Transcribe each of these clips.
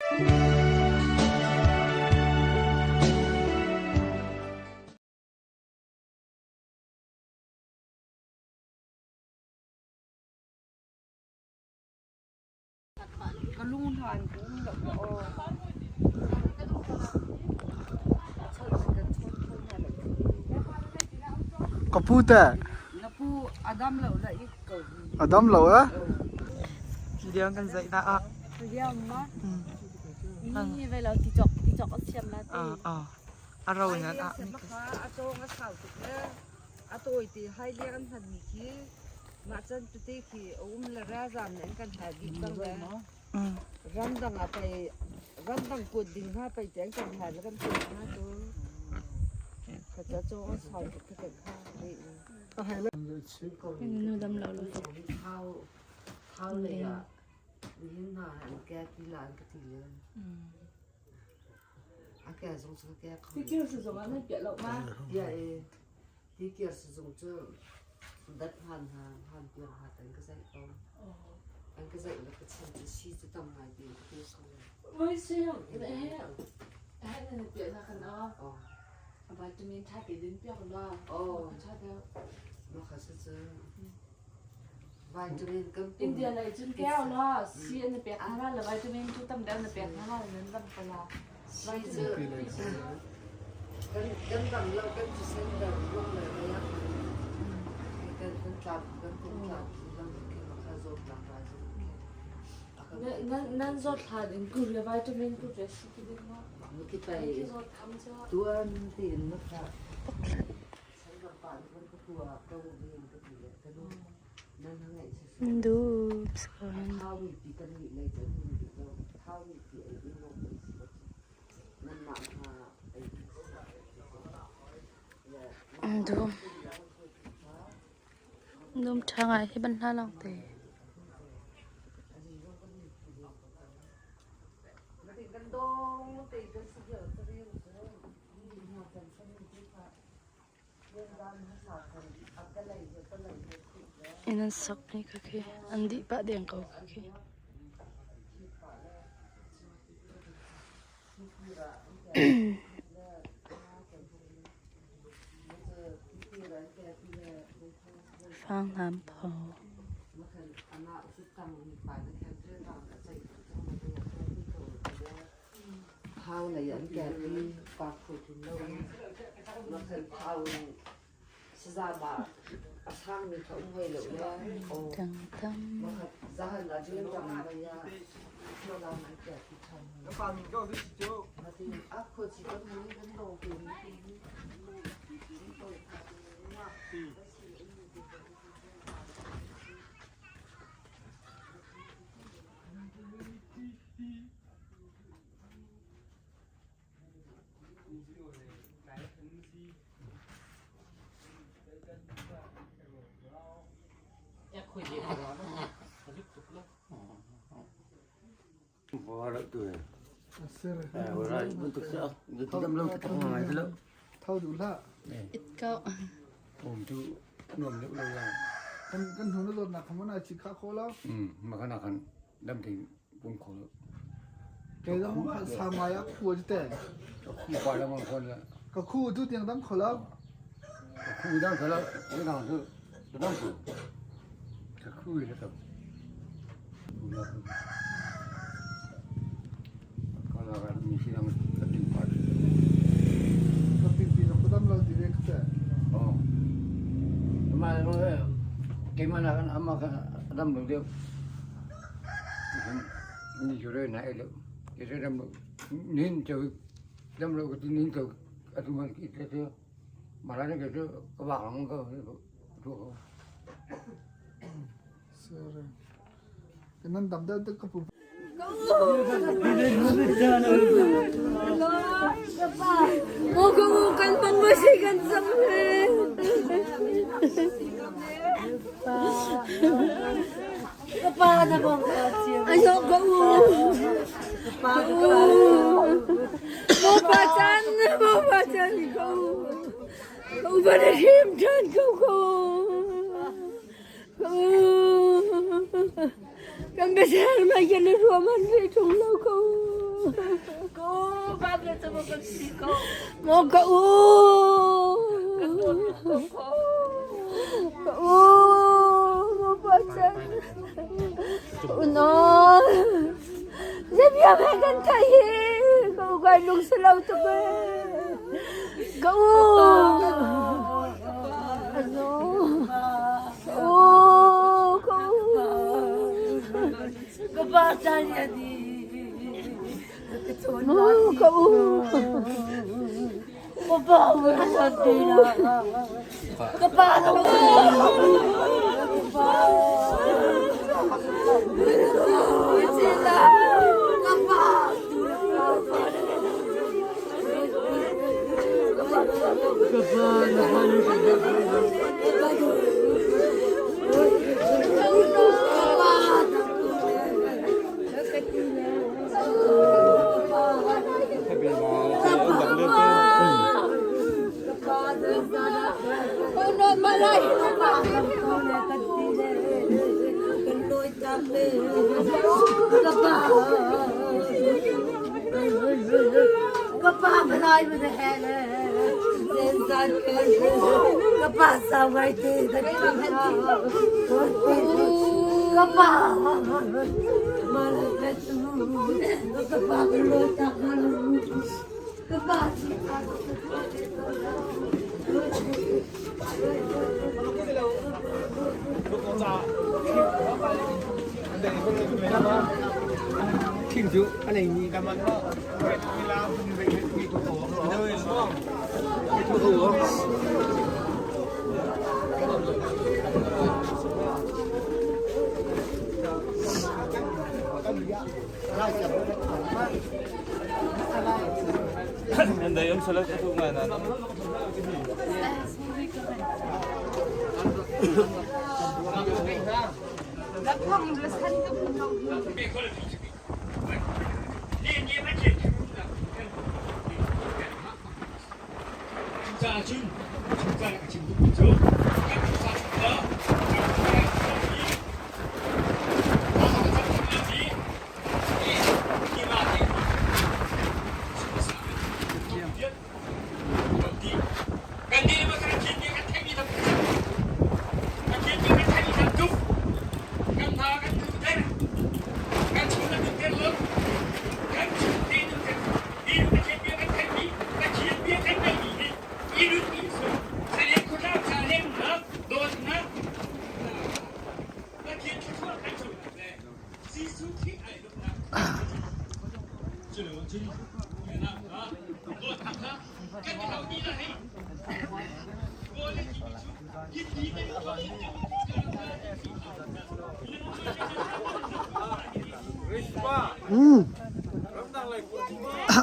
Ka lung hlan ka um lo aw. Ka pu teh. Na pu a dam lo la ik ko. A dam lo eh? Liang kan zaih na ah. Liang ma. Ni ve lo ti chok ti chok a siam la ti. Ah ah. A ro in an ah. A tawng a sau tuk le a tawi ti hai liang an hman mi khi Mah can tete khi a um le ralzam nih an kan hal dih cang le ramdang ah pei ramdang kuat ding hna pei ti an kan hal le kan kuat hna cu kha ca cawng an sau tuk kha kha Nu dam lo lo. Thau thau lei ah nihin hna an ke ti la an ka ti le a ke zong cu ke kho Tikir su zong ah nan piah lo ma? Piah e Tikir sizung cu dat hmaan hna hmaan piang hna an ka zaih ko. An ka zaih le ka chan cu si cu tam ngai ti ka ti ko. Voi siang he he nan piah na kan a. Vitamin tha te din piak la. Oh. Tha deuh. Ma kha sa cu vitamin kan pum. India lei cun keo la si an pek hna la vitamin cu tam deuh na pek hna la nan dam ko la. Si cu kan dam lo kan thisen der ruang le riak kan kan tlam kan pum tlam lo khi kha zawtnak rai zong khi Nan zawt hlan in kur le vitamin kur le si ti ding ma. Ki pai tuan tiin na kha Dum. Dum ṭha ngai hi ban hla lawng te. Inn an sak ni kha khi an dih pah deng ko kha khi. Fang nam phaw. Thau lei an kek i pa kho ṭun lo in thau in sazama a sangmi kha um hoi lo le aw zahan ah rian dang mei ah thiolam an kek i ṭhan a khuaci kan mui kan do ko Tho duh hlah. It ko. Um tu nuam deuh lo la. Kan kan hnu na zawtnak kha mana chi kha kho lo. Ma kana kan dam te pum kho lo. Ke dam sa mai a khu te. Khu pa la ma kho la. Ka khu tu tiang dam kho lo. Ka khu dam kho lo. Ka dam su. Ka dam su. Ka khu le ka. Ka la ka mi si dam ka tin pa. Ka pin pi ka dam lo ti ve ka te. Oh. Ma lo keimah na kan ama ka dam lo deuh. Ni chu re na ele. Ke se dam lo nin chu dam lo ka nin chu atu man ki te chu mala ne ke chu ka bak lang ka tu ko. Sir. Nan dam deuh deuh ka pu. Kan pang mo si kan sam he. Ka pa na bang Ano ka u? Ka pa u. Mo pa chan, mo pa chan ka u. Ka u ba na him chan ka u. Ka u. Kan besar ma kan ruaman ve tung lo ka u. Ka u, bak le cu kan si ko. Maw ka u. Ka u, maw pa chan. Uno. Zebia he kan thai hi. Ka u kai lung si lo tuk e. Ka u. Ano. Ka u, ka u. Ka pa chan ya di. Ka u. Ka pa Ka pa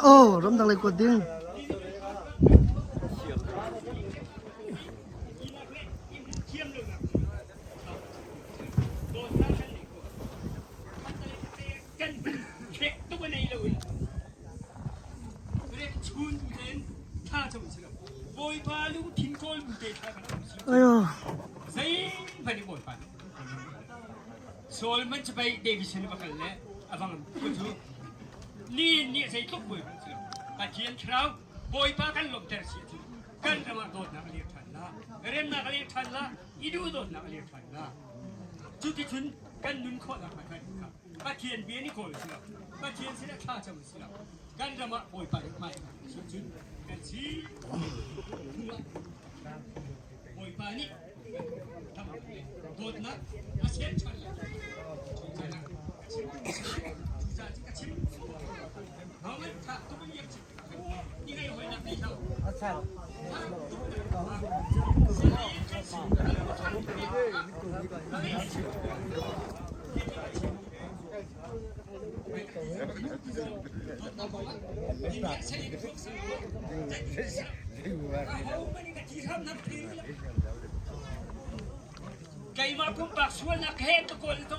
Oh, ramdang lei kuat ding. Ayo. Saul man capai David sin va kal le avang cu ni ni zei tluk bawi kan si Pathian thlarau Bawipa kan lawmhter si cu kan ram ah dawtnak a lir ṭhan la remnak a lir ṭhan la i duh dawtnak a lir ṭhan la cuticun kan nun khawhnak hnga kha Pathian bia ni kawl si lo Pathian sinah thla cam si lo kan ram ah Bawipa nih hmai si cun kan si Bawipa nih dawtnak a ser ṭhan lai. Cucaah ka chim. Keimah pumpak sualnak he ka kawl to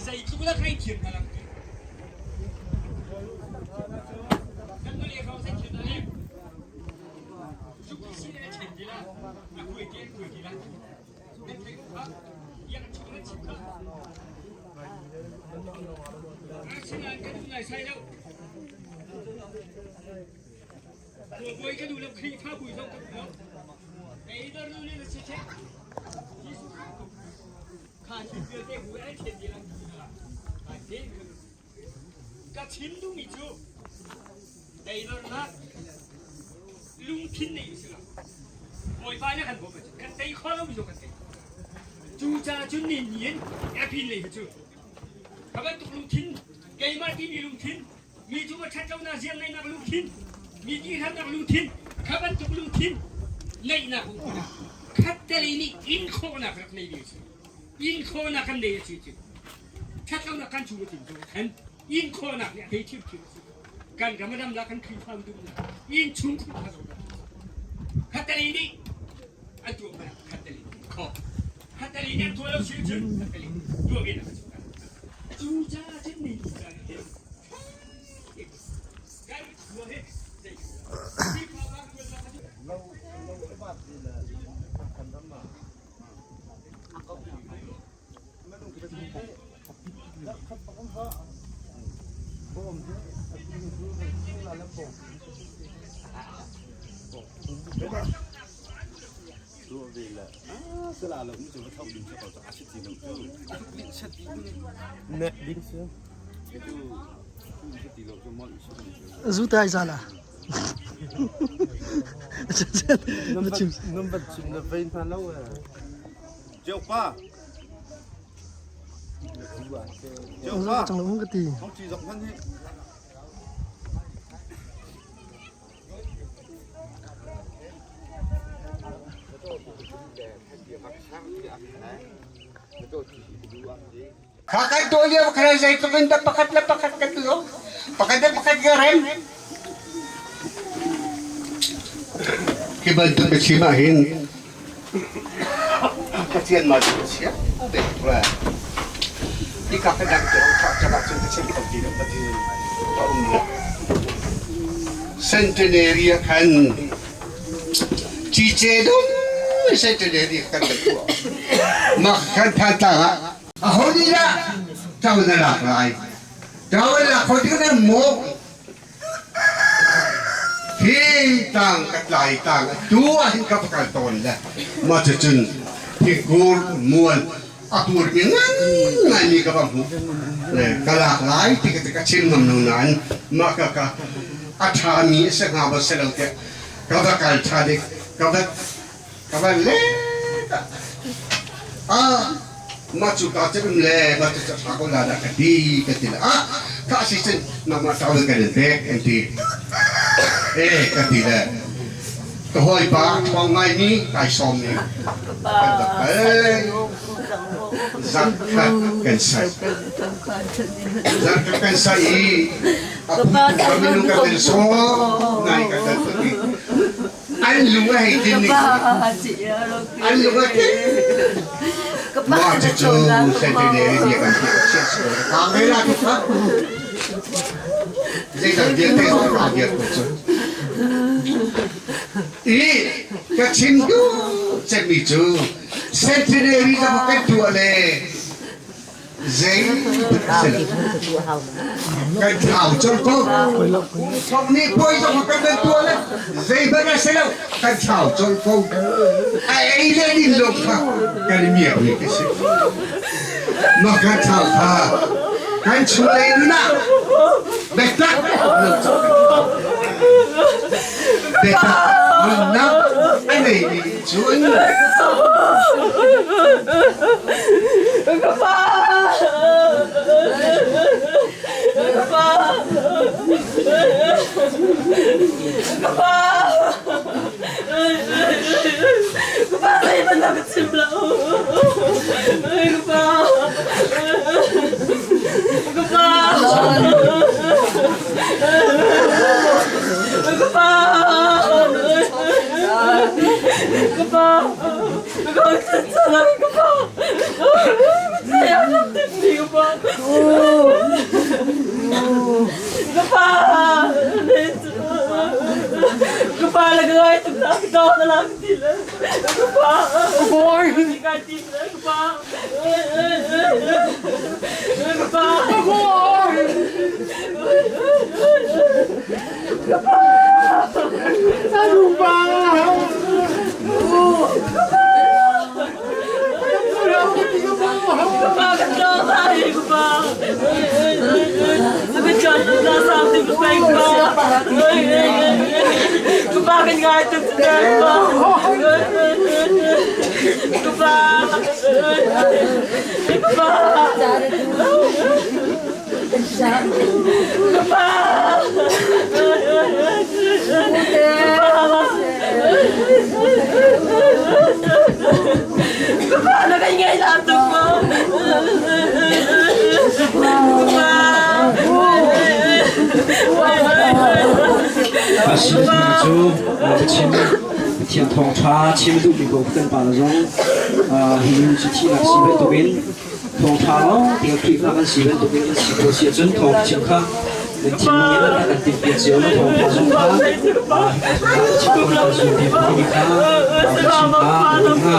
zeitluk la kai thiam na lang ti. Kan le rong sai thiam na le. Zuk si le chen ti la. A kuai te kuai ti la. Nan thei kha yak chung na chim kha. Asinain kan ngai sai lo. Bawi ka duh lo, Khrihfabu zong ka duh lo. Kei nu nih na si ṭheh. Jesuh Khrih ko. Kha thil vialte hu an ṭhen dih lang Ka chim duhmi cu teidornak lungthin nei usih law Bawipa nih a kan bawmh ahcun kan tei khawh lomi zong kan tei. Cucaah cun ni ni in apin lei hi cu ka bantuk lungthin keimah timi lungthin mi cu va ṭhat lonak ziar ngeihnak lungthin mi tihramnak lungthin kha bantuk lungthin ngeihnak lungthin ah khattelei nih in khawhnak rak nei ding a si. In khawhnak kan nei a si cu ṭhat lonak kan chung a tin zong khan in khawhnak nih a tei ṭhiamṭhiam a si. Kan ram a damnak kan Khrihfa duhnak inn chung khrihfa zong khattelei nih an tuah hmanh khattelei khawh khattelei nih an tuah lo si cun khattelei tuah ve nak a si. Cucaah cun ni caan hin kan khua hi zei Khrihfa bang tuan Lo lo bat di la kan ram ma. Zu te ai za la. Nan bat chim na vein hna lo eh. Jaupa. Jaupa. Chang lo ka ti. Hong chi zok hman hi. Kha kan tuah lio khan zeitluk in dah pakhat le pakhat kan lo pakhat le pakhat ka rem. Hi bantuk ka chim ahhin Pathian mah cu chia bek ra. Hi ka kan dak te thak chak cun ka chim kho ti lo Pathian a um lo. Centenary khan cice dum centenary kan kan tuah. Mah kan phan tlang ah aho nih dah ṭo na lak lai? Ṭo na lak kho tik na maw? Hi tang ka tlai tang tu ah hin ka va kal tawn le mah cucun thingkur mual a tur mi ngan ngai mi ka va hmuh le ka lak lai ti ka ka chim ngam lo nain mah ka ka a ṭha mi a si hnga maw si lo tiah ka va kal ṭha dik ka va ka van le ah mah cu ka cu um le mah cu ṭha ko la dah ka ti ka ti le ah ka si cun nangmah ṭau kan in pek an ti eh ka ti le ka hawipa ṭhawng ngaimi kai sawm ni kan rak kal zarkhat kan sai zarkhat kan sai i a minung kan in sawm nai kan kan ti an lung a hei tin ning an lung a tin mah cucu centenary bia kan ti ka ngei la ka zeidang vialte zong ka viat ko cu i ka chim duh cemmi cu centenary ka kan tuah le zei kan thlau cang ko thong nih puai zong kan kan tuah le zei hmanh a si lo kan thlau cang ko a ei le din lo kha kan i miak mi ka si mah kan thlau kha kan chunglei nun ah biatak biatak nunnak a neimi cun Ka pa! Ka pa! Ka pa! Ka pa zeihmanh na ka chim lo. Ka pa! Ka pa! Ka pa! Ka pa! Ka pa! Ka pa! Ka pa la ngai tuk na ka daw na lang ti le. Ka pa! Boy! Ka ti le ka pa. Ka pa! Boy! Ka pa! ngai tuk Ka pa. Ka pa. Ka pa. Ka pa na kan ngai la tuk mo. Asimi cu Pathian Pathian thawngṭha chim a duhmi ko kan pa zong hi nun cu thihnak si bantukin thawngṭha lawng te Khrihfa kan si bantukin kan si ko si ahcun thawng chim kha nan thinlung in kan timhpiak cio na thawngṭha zong kha chim kan zul piak mi kha chim kha hnga.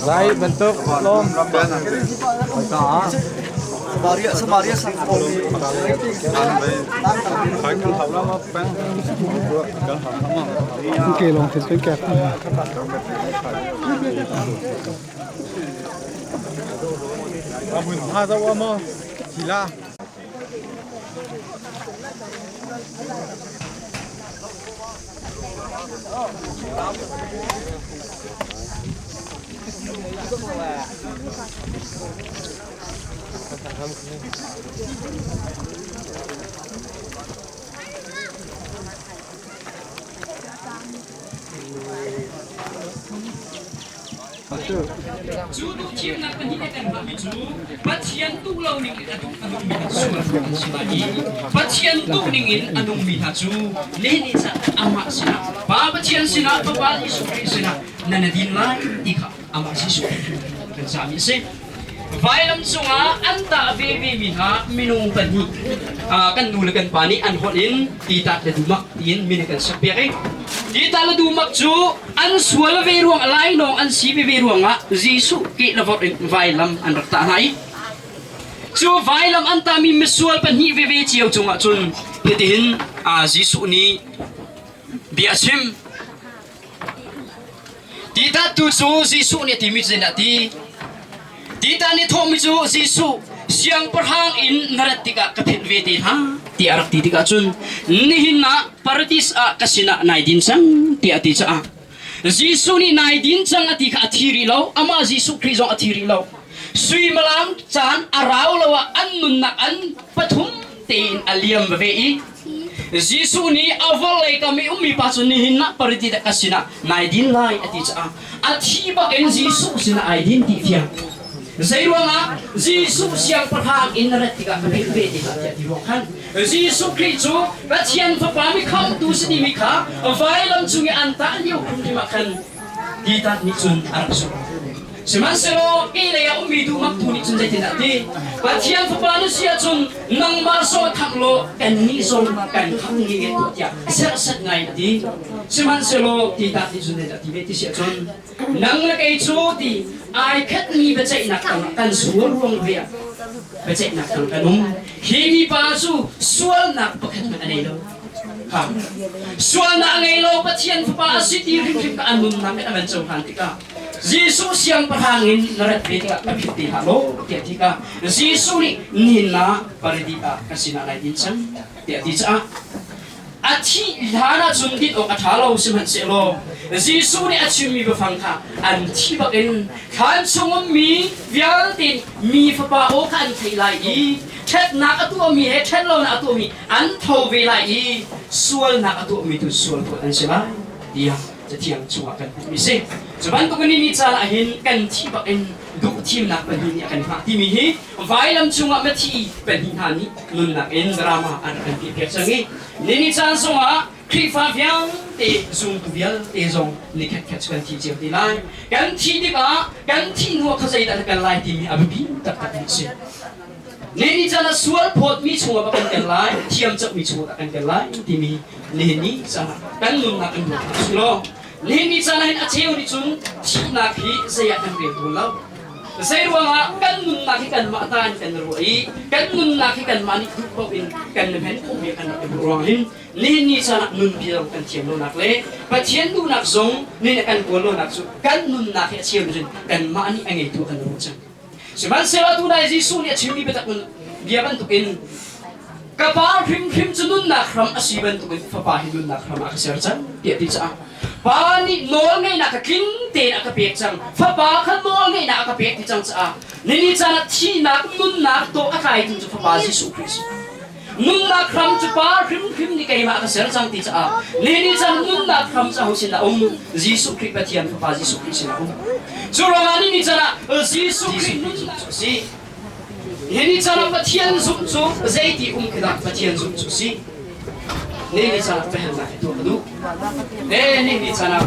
Zai bentuk lom. Okay, long thil kan kep. Cu duhthimnak pahnih a kan hmangmi cu Pathian duh lo ning in a duh a nungmi hna sual an si lai i Pathian duh ning in a nungmi hna cu nihin ni caan amah sinah Pa Pathian sinah Fapa Jesuh Khrih sinah nan i din lai ti kha amah Jesuh Khrih kan cahmi a si. Vailam cungah an tah veve mi hna minung pahnih kan nu le kan pa nih an holh in Titat le Dumak tiin min kan sakpiak i Titat le Dumak cu an sual ve ruang lainawng an si veve ruangah Jesuh ke le vorh in vailam an rak tah hna i cu vailam an tahmi misual pahnih veve cio cungah cun hitihin Jesuh nih bia a chim. Titat tu cu Jesuh nih a timi cu zeidah a ti? Titat nih thawhmi cu Jesuh siangpahrang in na rat tikah ka philh ve te hna tiah a rak ti tikah cun nihin ah paradis ah ka sinah nai din cang tiah a ti caah Jesuh nih nai din cang a ti kha a thi rih lo amah Jesuh Khrih zong a thi rih lo suimilam caan a rau lo ah an nunnak an pathum tein a liam ve i Jesuh nih a vawlei kam i ummi pa cu nihin ah paradis ka sinah nai din lai a ti caah a thi bak in Jesuh sinah ai din ti fiang. Zeiruangah Jesuh siangpahrang in rat tikah ka philh ve ti hlah tiah ti ruang khan Jesuh Khrih cu Pathian Fapa mi khamhtu si timi kha vailam cung i an tah lio hrimhrim ah khan Titat nih cun a rak zumh. Sihmanhsehlaw kehlei ah ummi duhmaktu nih cun zeitindah a ti? Pathian Fapa na si ahcun nangmah zong khamh law kannih zong kan khamh nge tuah tiah serhsat ngai a ti. Sihmanhsehlaw Titat nih cun zeidah a ti ve ti si ahcun nang le kei cu ti ai khatmi biaceihnak tangah kan sual ruang ve ah biaceihnak tang kan um. Hi mipa cu sualnak pakhat hmanh a nei lo. Sualnak a ngei lo Pathian Fapa a si ti hrimhrim kha a nunnak in a van cohlan tikah Jesuh siangpahrang in na rat ve tikah ka philh te hlah law tiah ti ka Jesuh nih nihin na paradis ah ka sinah nai din cang tiah ti caah a thih hlan ah cun din awk a ṭha lo sihmanhsehlaw Jesuh nih a chimmi biafang kha an thi bakin thlan chung ummi vialte mi fapa aw kha an theih lai i ṭhatnak a tuahmi he ṭhatlonak a tuahmi an tho ve lai i sualnak a tuahmi tu sual phawt an si lai tiah Cathiang chungah kan hmuhmi si. Cu bantuk in ni caan ah hin kan thih bak in duh thimnak pahnih nih a kan hngah timi hi vailam cungah mithi pahnih hna nih nunnak in drama an rak kan piahpiak cang i nini caan zongah Khrihfa vialte zumtu vialte zong nikhat khat cu kan thi cio ti lai. Kan thih tikah kan thih hnu ah khuazei dah na kal lai timi a biapi taktak mi a si. Nini caan ah sual phawtmi chungah kan tel lai, thiamcohmi chungah kan tel lai timi nihin ni caan ah kan nunnak kan ruat hna usih law nihin ni caan ah hin a cheu nih cun thihnak hi zei ah kan rel tawn lo. Zei ruangah kan nunnak hi kanmah ta in kan ruah i kan nunnak hi kanmah nih duh paoh in kan hmen khawhmi kan rak i hmuh ruang hin nihin ni caan ah nun bia kan thiam lonak le Pathian duhnak zong nih kan kawl lonak cu kan nunnak hi a cheu nih cun kanmah nih a ngeitu kan ruah cang. Sihmanhsehlaw tunai Jesuh nih a chimmi biatak bia bantukin ka pa hrimhrim cu nunnak hram a si bantukin fapa hi nunnak hram ah ka ser cang tiah ti caah pa nih nawl ngeihnak kha tling tein a ka pek cang fapa kha nawl ngeihnak a ka pek ti cang caah nini caan ah thihnak nunnak tawh a tlaitu cu fapa Jesuh Khrih a si. Nunnak hram cu pa hrimhrim nih keimah ka ser cang ti caah nihin caan nunnak hram cu aho sin a um Jesuh Khrih Pathian Fapa Jesuh Khrih sin a um. Cu ruangah nihin caan ah Jesuh Khrih nunnak cu a si. Nihin caan ah Pathian zumh cu zeiti um khi dah Pathian zumh cu a si. Nihin caan ah pahelnak hi tuah ka duh. Eh nihin caan ah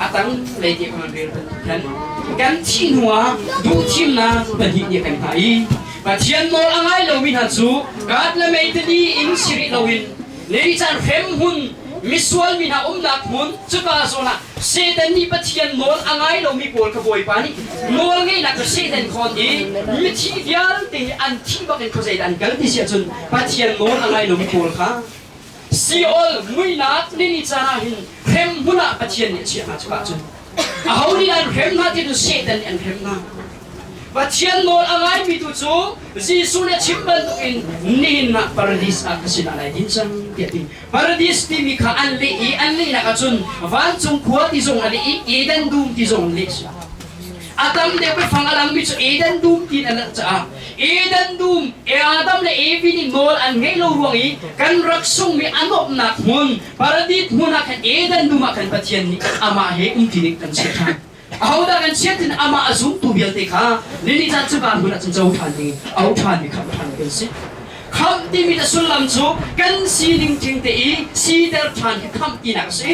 a tang lei ti kan rel kan kan thih hnu ah duhthimnak pahnih nih kan hngah i Pathian nawl a ngai lomi hna cu Gad le Meitali in si rih loin ni caan hrem hmun misual mi hna umnak hmun cuka zawn ah Satan nih Pathian nawl a ngai lomi pawl kha Bawipa nih nawl ngeihnak cu Satan khawn i mithi vialte hi an thih bak in khuazei dah an kal ti si ahcun Pathian nawl a ngai lomi pawl kha Seol muihnak nini caan ah hin hrem hmun ah Pathian nih a chiah hna cuka cun aho nih an hrem hna ti cu Satan nih an hrem hna Pathian nawl a ngaimi tu cu Jesuh nih a chim bantukin nihin ah paradis ah ka sinah nai din cang tiah ti. Paradis timi kha an leh i an lehnak ahcun vancung khua ti zong a leh i Eden dum ti zong an leh si. A tam deuh biafang a langmi cu Eden dum tiin an leh caah Eden dum Adam le Evi nih nawl an ngeih lo ruang i kan rak sungmi a nuamhnak hmun paradis hmun ah khan Eden dum ah khan Pathian nih amah he umṭi ding kan chiah ṭhan. Ahodah kan chiat in amah a zumtu vialte kha nini caan cu van hmun ah cun co ṭhan ding au ṭhan mi khamh ṭhan kan si. Khamh timi a sullam cu kan sining ṭing te i siter ṭhan hi khamh tinak a si.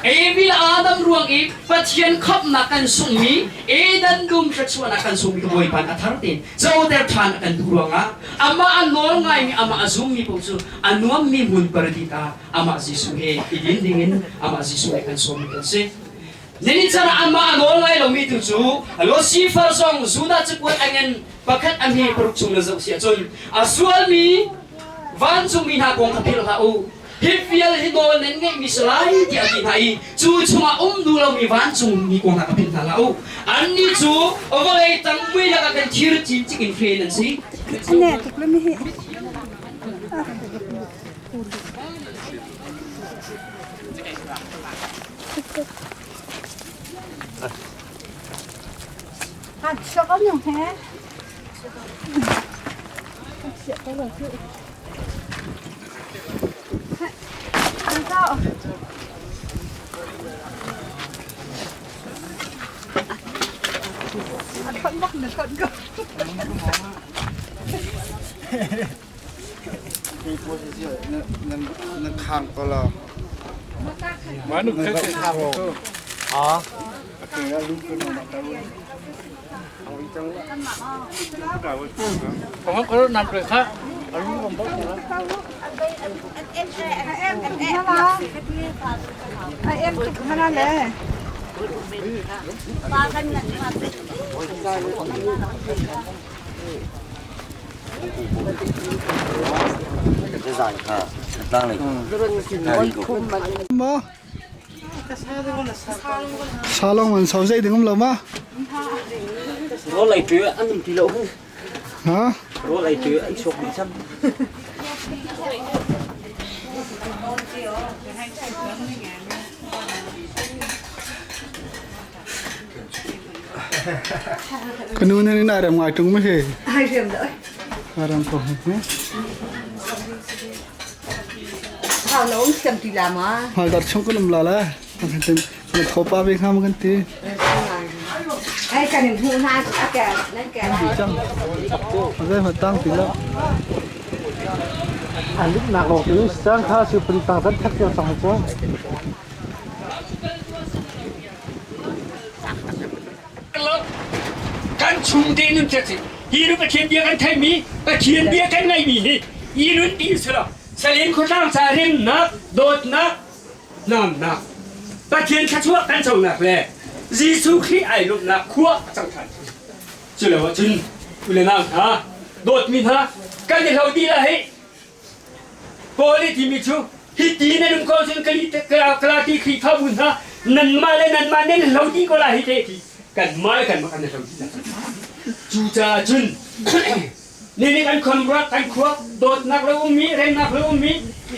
Evi le Adam ruang i Pathian khamhnak kan sunghmi, Eden dum thluachuahnak kan sunghmi ka Bawipa nih a thar tein coter ṭhan a kan duh ruangah amah a nawl ngaimi, amah a zummi paoh cu a nuammi hmun paradis ah amah Jesuh he i din dingin amah Jesuh nih a kan sawmmi kan si. Nihin ah amah a nawl ngai lomi tu cu Lucifer zong Judah cakuat a ngen pakhat a hme paruk chung na zoh si ahcun a sualmi vancungmi hna kong kha philh hlah u. Hi vial hi nawl nan ngeihmi si lai tiah a ti hna i cu chungah um duh lomi vancungmi kong hna kha philh hna hlah u. Annih cu vawlei tang mui lakah kan thir cincik in hren an si. Ane tuk le mi hi. Nan khang ko lo. Nan khang ko. Ha? Không có nằm rồi khác. Em chụp mana le. Ma Salong man sau zei ding um lo ma? Rawl ei tu an um ti lo hu. Ha? Rawl ei tu an chuak dih cang. Ka nu nih na rem ngai ṭung ma hi? Ai rem dah. Ai rem ko hi. Hau na um siam ti la ma? Hal dar chung kan um la la. Kan tin na thopa ve kham kan ti. Ai kan in hu na a ke nan ke. Chang. Azai ma tang ti la. An lik nak lo tu sang kha su pun tang san thak tiu sang chu. Kan chung te nun cek si hi nu Pathian bia kan theimi Pathian bia kan ngaimi hi i nun ti si lo Salin khuatlang ca remnak dawtnak namnak Pathian thluachuah kan conak le Jesuh Khrih ai lawmhnak khua a cang ṭhan cu lo ahcun u le nau hna dawtmi hna kan i hlo dih la hei Paul nih timi cu hiti nan um ko cun Galati Khrihfabu hna nanmah le nanmah nan hlo dih ko lai hi te ti kanmah le kanmah kan hlo dih lai. Cucaah cun nihin kan khonruak kan khua dawtnak lo ummi remnak lo ummi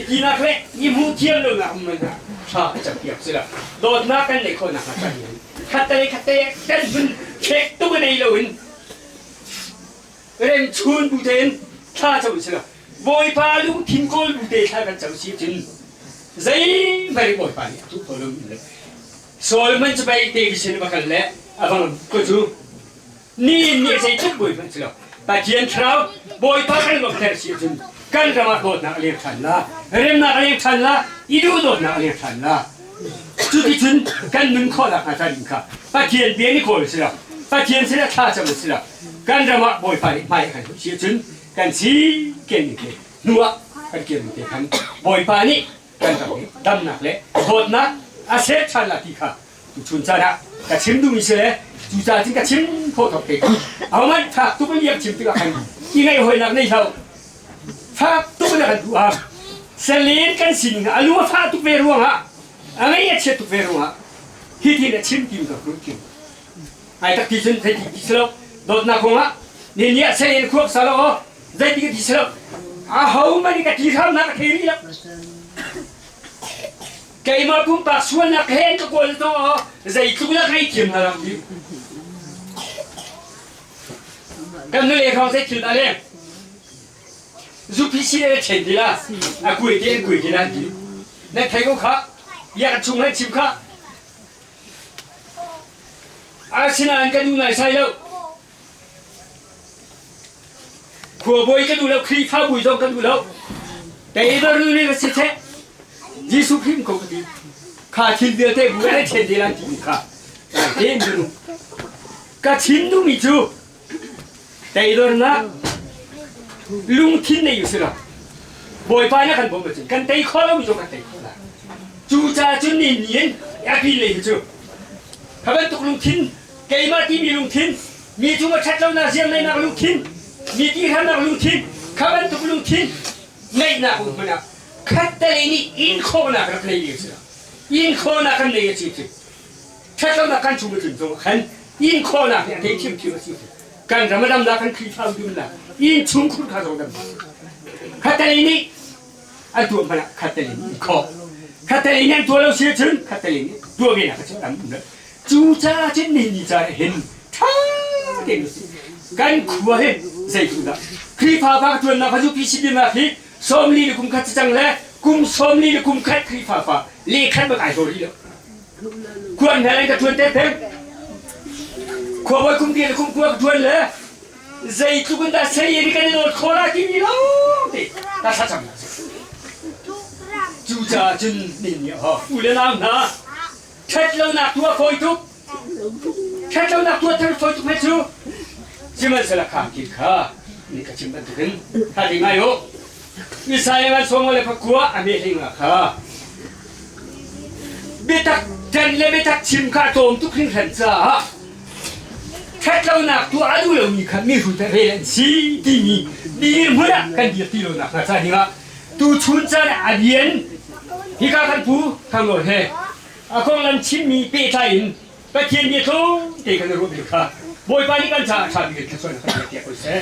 tinak le i hmuh thiam lonak um hna tha a cam piak si lo dawtnak kan neih khawhnak hnga kan khatte khatte kan vun khek tuk in ei loin remchun bu tein thla cam si lo Bawipa lungthin kawl bu te thla kan cam si cun zeihmanh Bawipa nih a tuh ko lo le Solomon cu pei David sin va kal le a vang ko cu ni nih zeitluk bawi hmanh si lo Pathian thlarau Bawipa kan lawmhter si cun kan ram ah dawtnak a leng ṭhan la remnak a leng ṭhan la i duhdawtnak a leng ṭhan la cuticun kan nun khawhnak hnga ṭhan kha Pathian bia nih kawl si lo Pathian sinah thla cam si lo kan ram ah Bawipa nih hmai a kan hmuh si ahcun kan si ken te hnu ah kan kir te khan Bawipa nih kan ram hi damnak le dawtnak a ser ṭhan la ti kha tuchun caan ah ka chim duhmi si le cucaah cun ka chim khawh thok te ahohmanh fak tuk in iak chim tikah khan i ngaih hawinak nei hlah fak tuk in a kan duh ah selen kan sining a lu a fah tuk ve ruangah a ngaih a chiat tuk ve ruangah hitin a chim tim ka hlut tim ai tak ti cun thei ti si lo dawtnak kongah ni ni ah selen khuak sa lo zei ti ka ti si lo a ho man ka ti hram na ka thei rih lo keimah pumpak sualnak he an ka kawl to zeitluk na ngei thiam na ram ti kan nu le hrawng zei thil dah le zupi si le chen ti la a kui te an kui ti la ti na thei ko kha ya chung han chim kha asinain kan nu nai sai lo. Khuabawi kan duh lo, Khrihfabu zong kan duh lo. Teibar nu nih ka si seh, Jesuh Khrih ko ka ti. Kha thil vialte bu an ṭhen te lai ti kha. Te in Ka chim duhmi cu teidornak lungthin nei usih law Bawipa nih a kan bawmh ahcun kan tei khawh lomi zong kan tei khawh lai. Cucaah cun ni ni in a pi lei hi cu kha bantuk lungthin keimah timi lungthin mi cung a ṭhat lonak ziarneinak lungthin mi tihramnak lungthin kha bantuk lungthin ngeihnak um hmanh ah khattelei nih in khawhnak rak nei ding a si lo. In khawhnak kan nei a si cu ṭhatlonak kan chung a tlun zong ah khan in khawhnak nih a tei ṭhiamṭhiam a si. Kan ram a damnak kan Khrihfa dumnak inn chungkhur kha zong dam. Khattelei nih an tuah hmanh ah khattelei nih in khawh. Khattelei nih an tuah lo si ahcun khattelei nih tuah ve nak a tam um lo. Cucaah cun nihin ni caan ah hin ṭha tein kan khua hi zeitindah Khrihfa pa ka ṭuannak kha UPC biaknak hi 40 le kum khat cang le kum 40 le kum khat Khrihfa pa lehkhat bak ai hlaw rih lo. Khuan hna in ka ṭuan te peng. Khuabawi kum le kum kua ka ṭuan le zeitluk in dah sei in kan i nawl khawh lai timi lawng te ka thlacam. Cucaah cun nin nih ho u le nau hna ṭhat lonak tuah fawi tuk ṭhat lonak tuah thar fawi tuk he cu sihmanhsehlaw kha ki kha ni ka chim bantukin kha ti ngai u Isaiah ngan sawm le pakua a me hling kha biatak ṭan le biatak chim kha a tlawm tuk hringhran caah ṭhatlonak tuah a duh lomi kha mi hrut ah rel an si timi dirhmun ah kan dir ti lonak hnga ca dingah tuchun caan ah a rian hika kan pu Thangnawl he a konglam chimmi pehtlai in Pathian bia tlawm te kan i ruah bik kha Bawipa nih kan caah ṭha bik in thluachuahnak kan pek piak ko seh.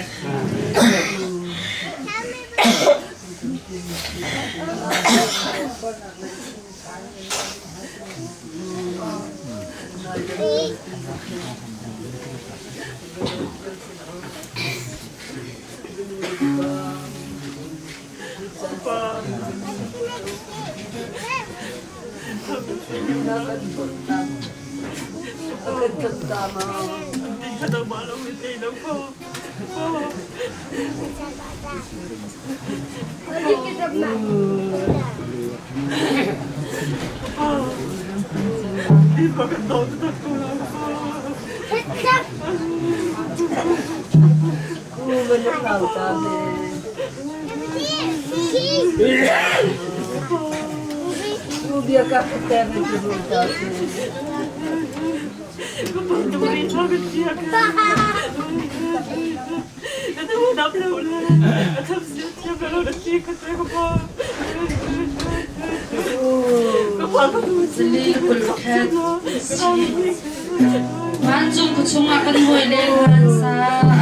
Vancung khuachung ah kan hawile an sa,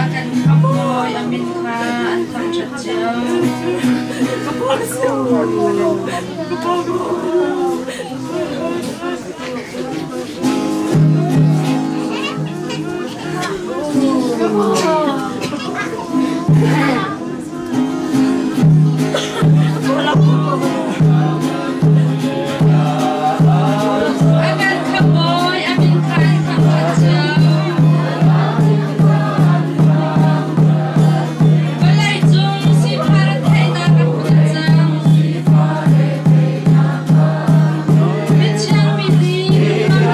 a kan khamh-bawi a min kha an thangṭhat cio. A kan khamh-bawi a min kha an thangṭhat cio. Vawleicung sifah retheihnak a hmun cang. Mithiang mi nih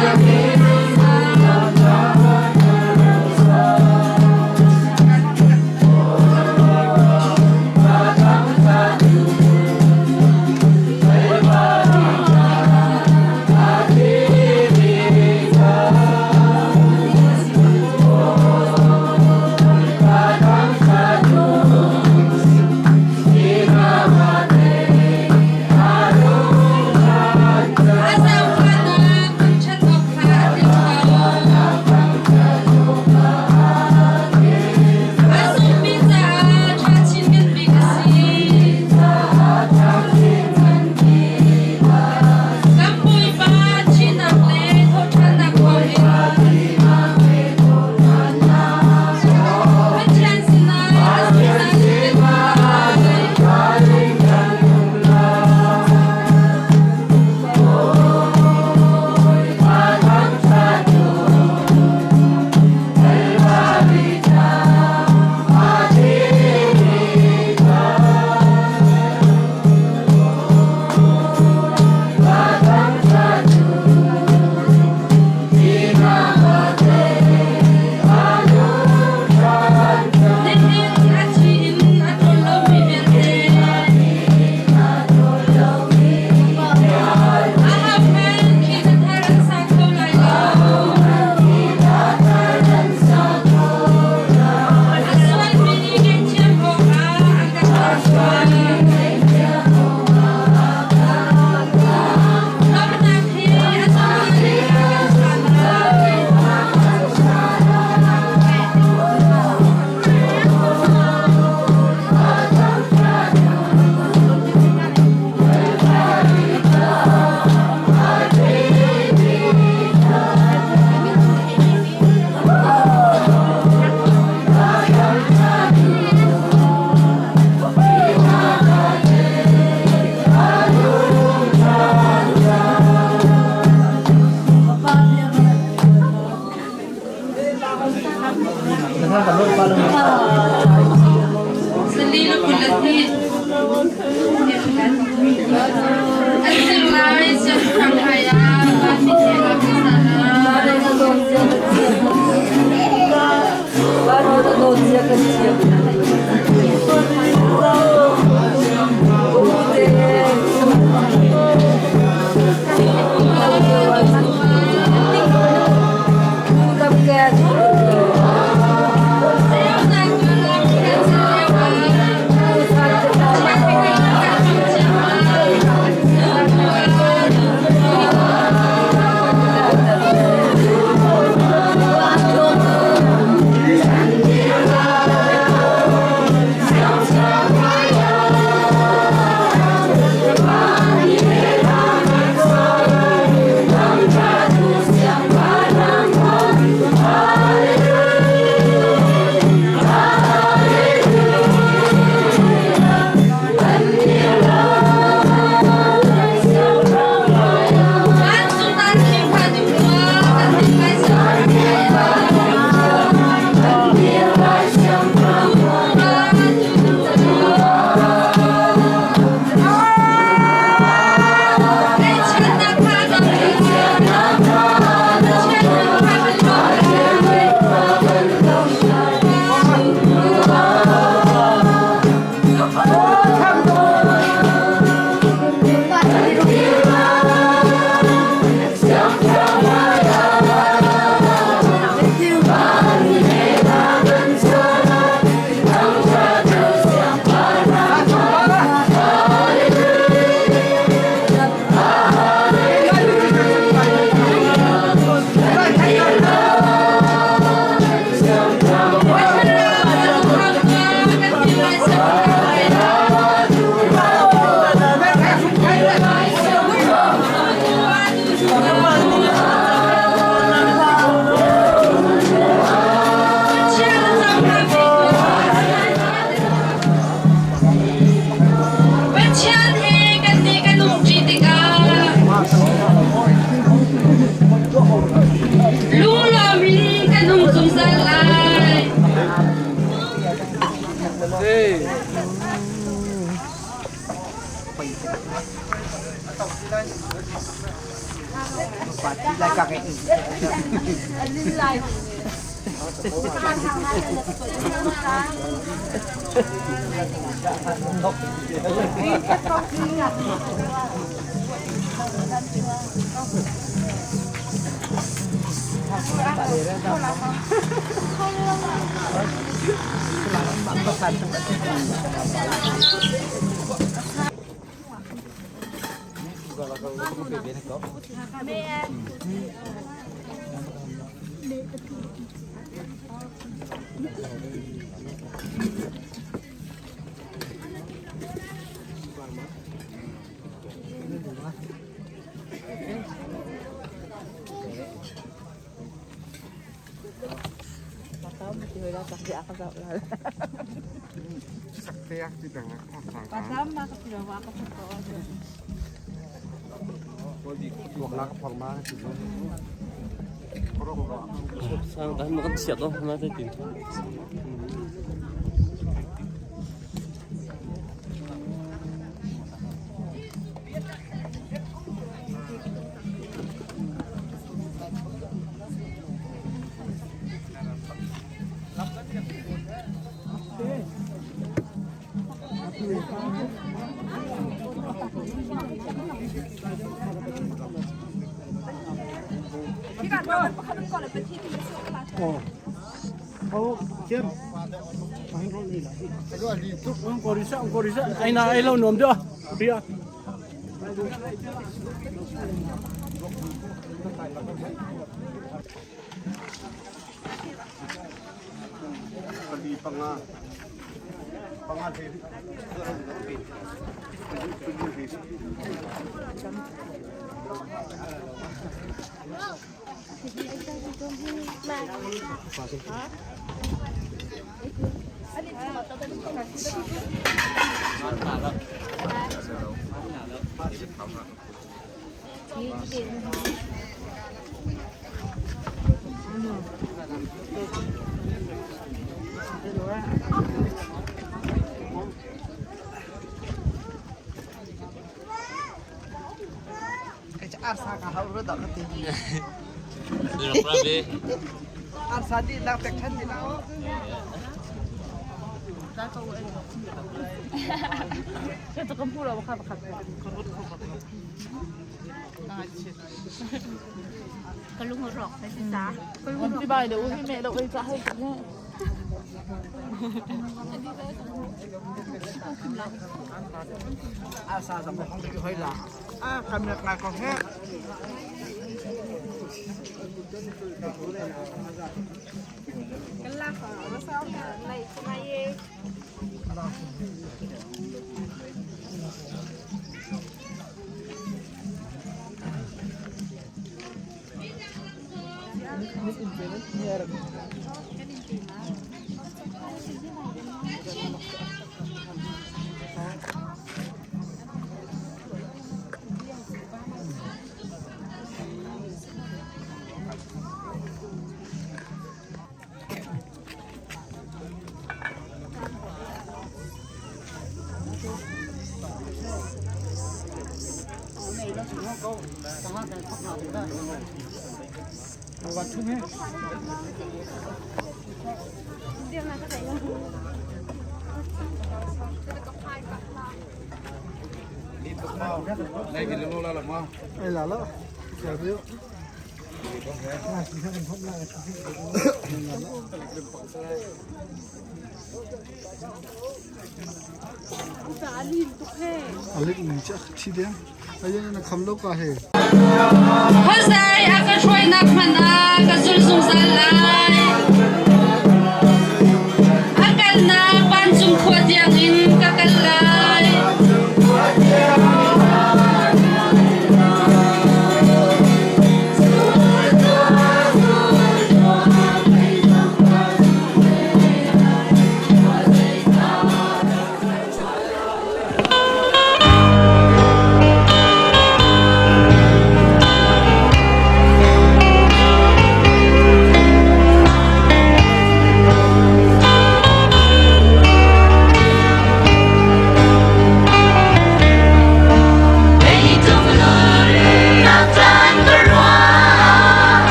Nihin a thi in a ṭawl lomi vialte ahohmanh khi cathar an sa kho lai lo. A sualmi nih ngaihthiam awkah a kan ṭawnchuan. Lawmhnak he a cungah kan phan lai. Sali na 22. An sir lai siangpahrang hmaiah vanmi thiang ah kan sa Pathian he kannih kan umṭi tikah lunglawm in kan um zungzal lai. Ai na ai lo nuam deuh bia. Pali panga panga the Arsa di nak tek than di na. Arsa zong hong ti hoi la. Ah, kam nak ngai ko he. Ai la la. Chào biếu. Alik ni cha thi deng. Ai na kham lo ka he. Khuazei a ka hruainak hmanh ah ka zul zungzal lai. A kalnak vancung khua tiangin ka kal lai.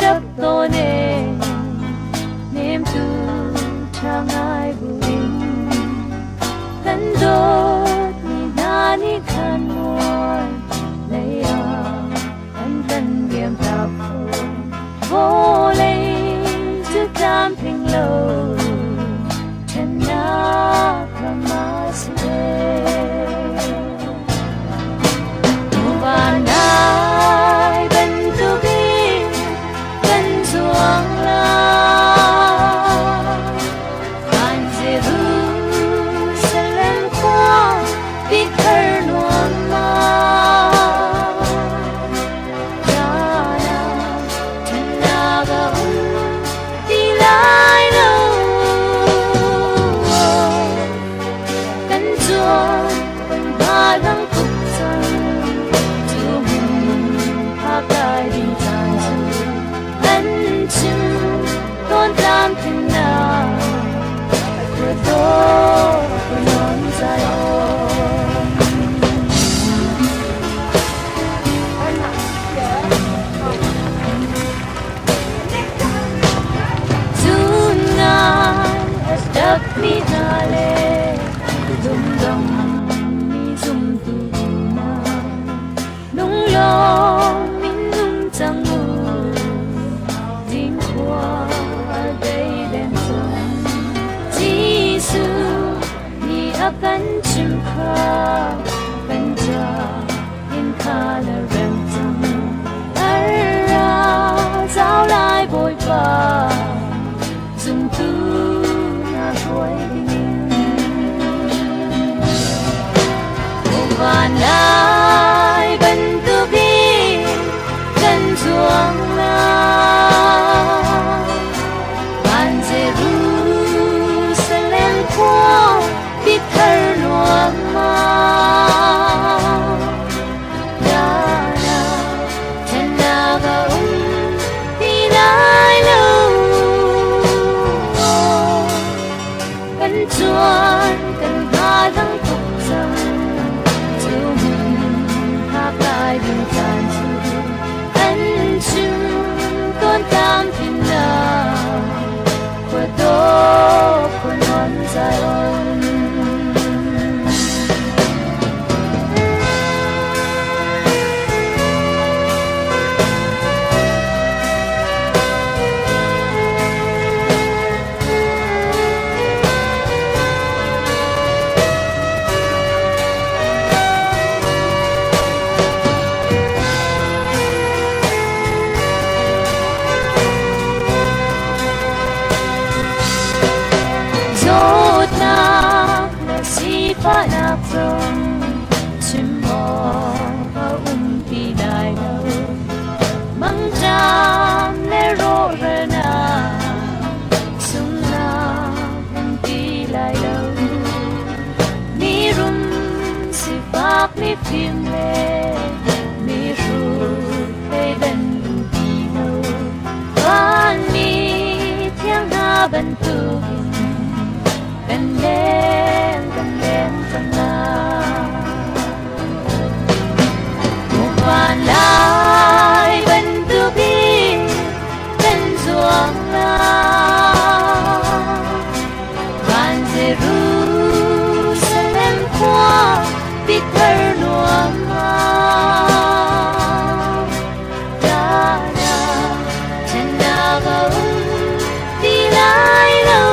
tap tawn e Nemtu tha ngai buin Kan dawt mi hna nih khan mual lei ah an kan liam tak fawn Vawlei cu tlamtling lo ṭhennak ram a si ve. Vanai bantukin kan zuang lai. Van Jerusalem khua bithar nuam ma. Ṭhennak a um ti lai lo. Kan zuang kan hmalang tuk cang. Cu hmun phak lai ding caan cu an chim tawn tlamtlinnak khuadawt khuanuam Zion. Cun a ṭapmi hna le lungdongmi zumtu hna lunglawm in nung cang u. Zingkhua a dei deng cang. Jesuh nih a kan chimh kha kan ca in kha na rem cang. A ra zau lai Bawipa zumtu na hruai dingin. Van lai bantukin kan zuang lai. Van Jerusalem khua bithar nuam ma. Dana ṭhennak a um ti lai lo. Kan cuan kan hmalang tuk cang. Cu hmun phak lai ding caan cu an chim tawn tlamtlinnak khuadawt khuanuam Zion. Zawtnak le sifahnak zong chim awk a um ti lai lo. Mangṭam le rawhralnak sunghnak um ti lai lo. Mirum sifak mifim le mihrut thleidan um ti lo. Vanmi thiang hna bantukin kan leng kan leng cang lai. Van lai bantukin kan zuang lai. Van Jerusalem khua bithar nuam ma. Dana ṭhennak a um ti lai lo.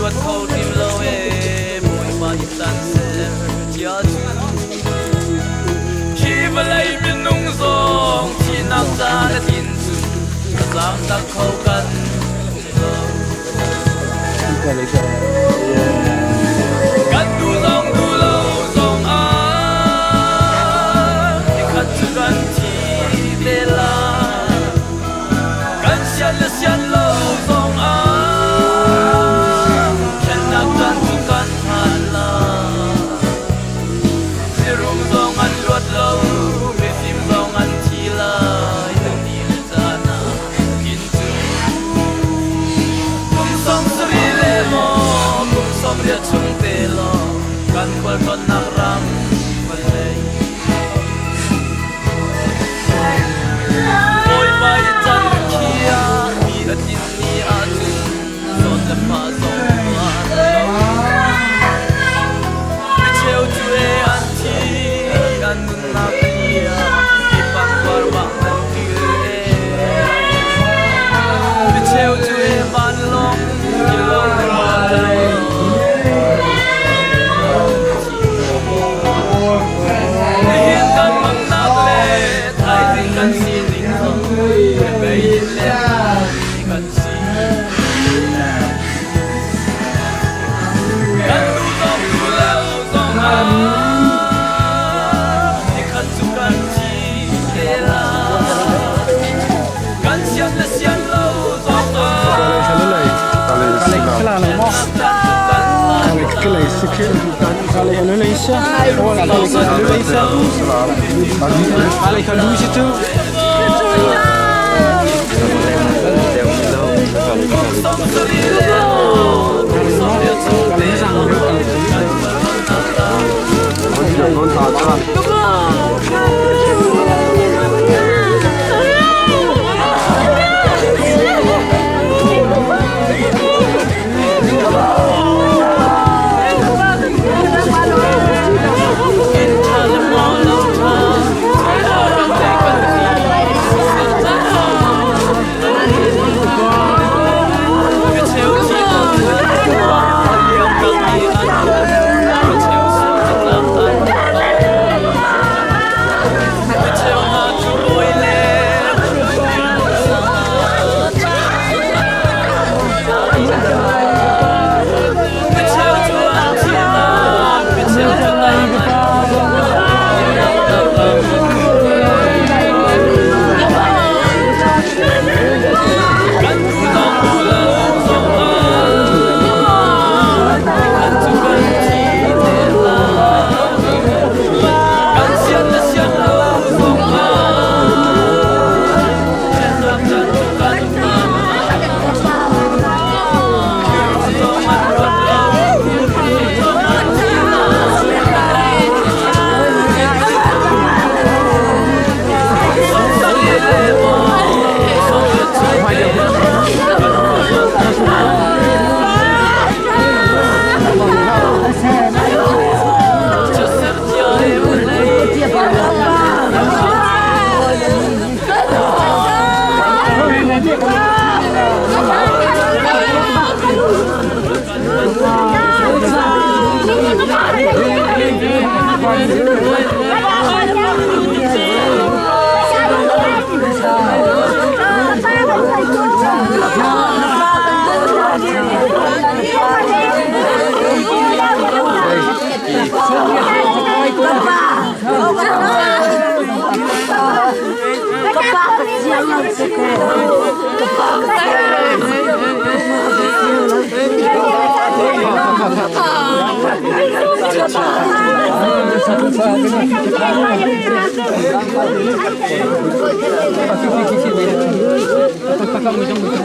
Luat kho hrim lo ee Bawipa i can ser cia cu. Hi vawlei minung zong thihnak caan a tlin cun a zaam tak kho kan um lo. Kan duh zong duh lo zong ah nikhat cu kan thi te lai. Kan sian le sian lo zong ah ṭhennak caan cu kan phan lai. Mirum zong an luat lo, mifim zong an thi lai. Ni le caan ah inn cu kum 70 le maw kum 80 chung te lawng kan khualtlawnnak ram vawlei. Bawipa i can khiah mi a tlin ni ahcun zawn le fah zong tuah lo. Micheu cu e an thi, an nunnak a liam, mi pangpar bang an kil e. Micheu cu e vanlawng, tilawng le Nihin kan mannak le thaizing kan sining zong bei in le kan si. Kan duh zong duh lo zong ah nikhat cu kan thi te lai. Kan sian le sian lo zong ah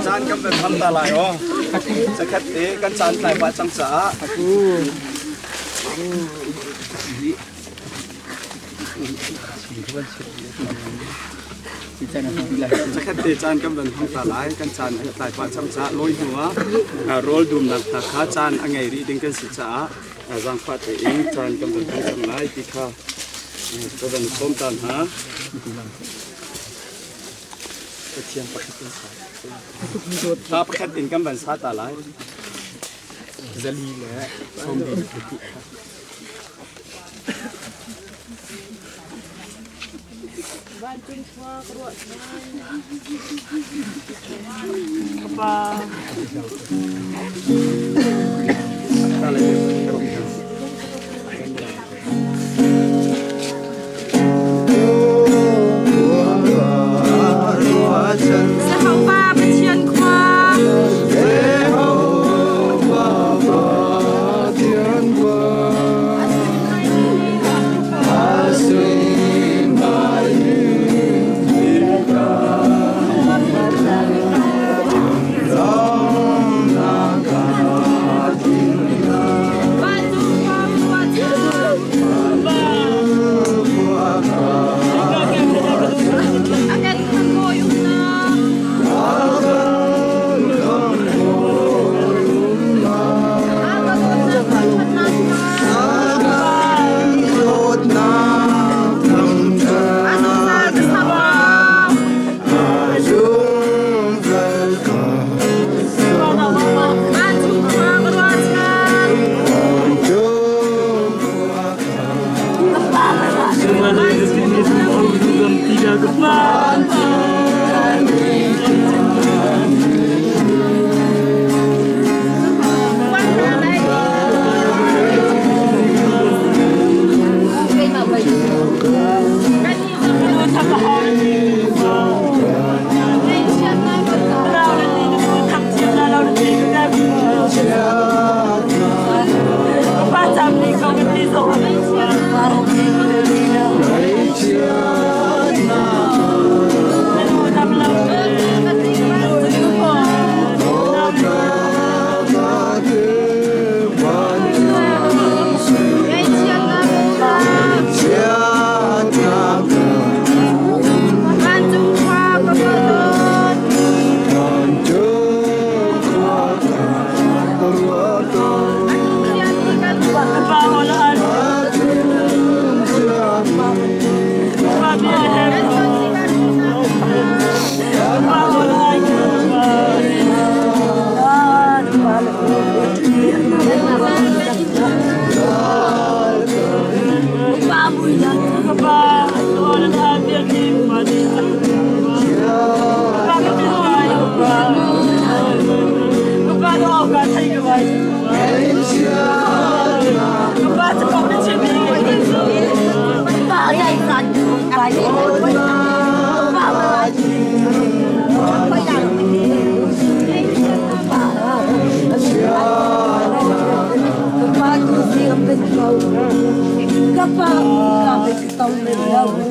Caan kan van hmang ta lai aw. Zakhat te kan caan tlai pah cang caah. Zakhat te caan kan van hmang ta lai. Kan caan a tlai pah cang caah lawi hnu ah rawl dumnak hna kha caan a ngei rih ding kan si caah zaangfah tein caan kan van hmang cang lai ti kha ka van sawm ta hna. Pathian pakhat in sa. Thla pakhat in kan van sa ta lai. 422. Vancung khua ka ruah Ka pa. Jehovah Pathian khua. Jehovah Pathian khua.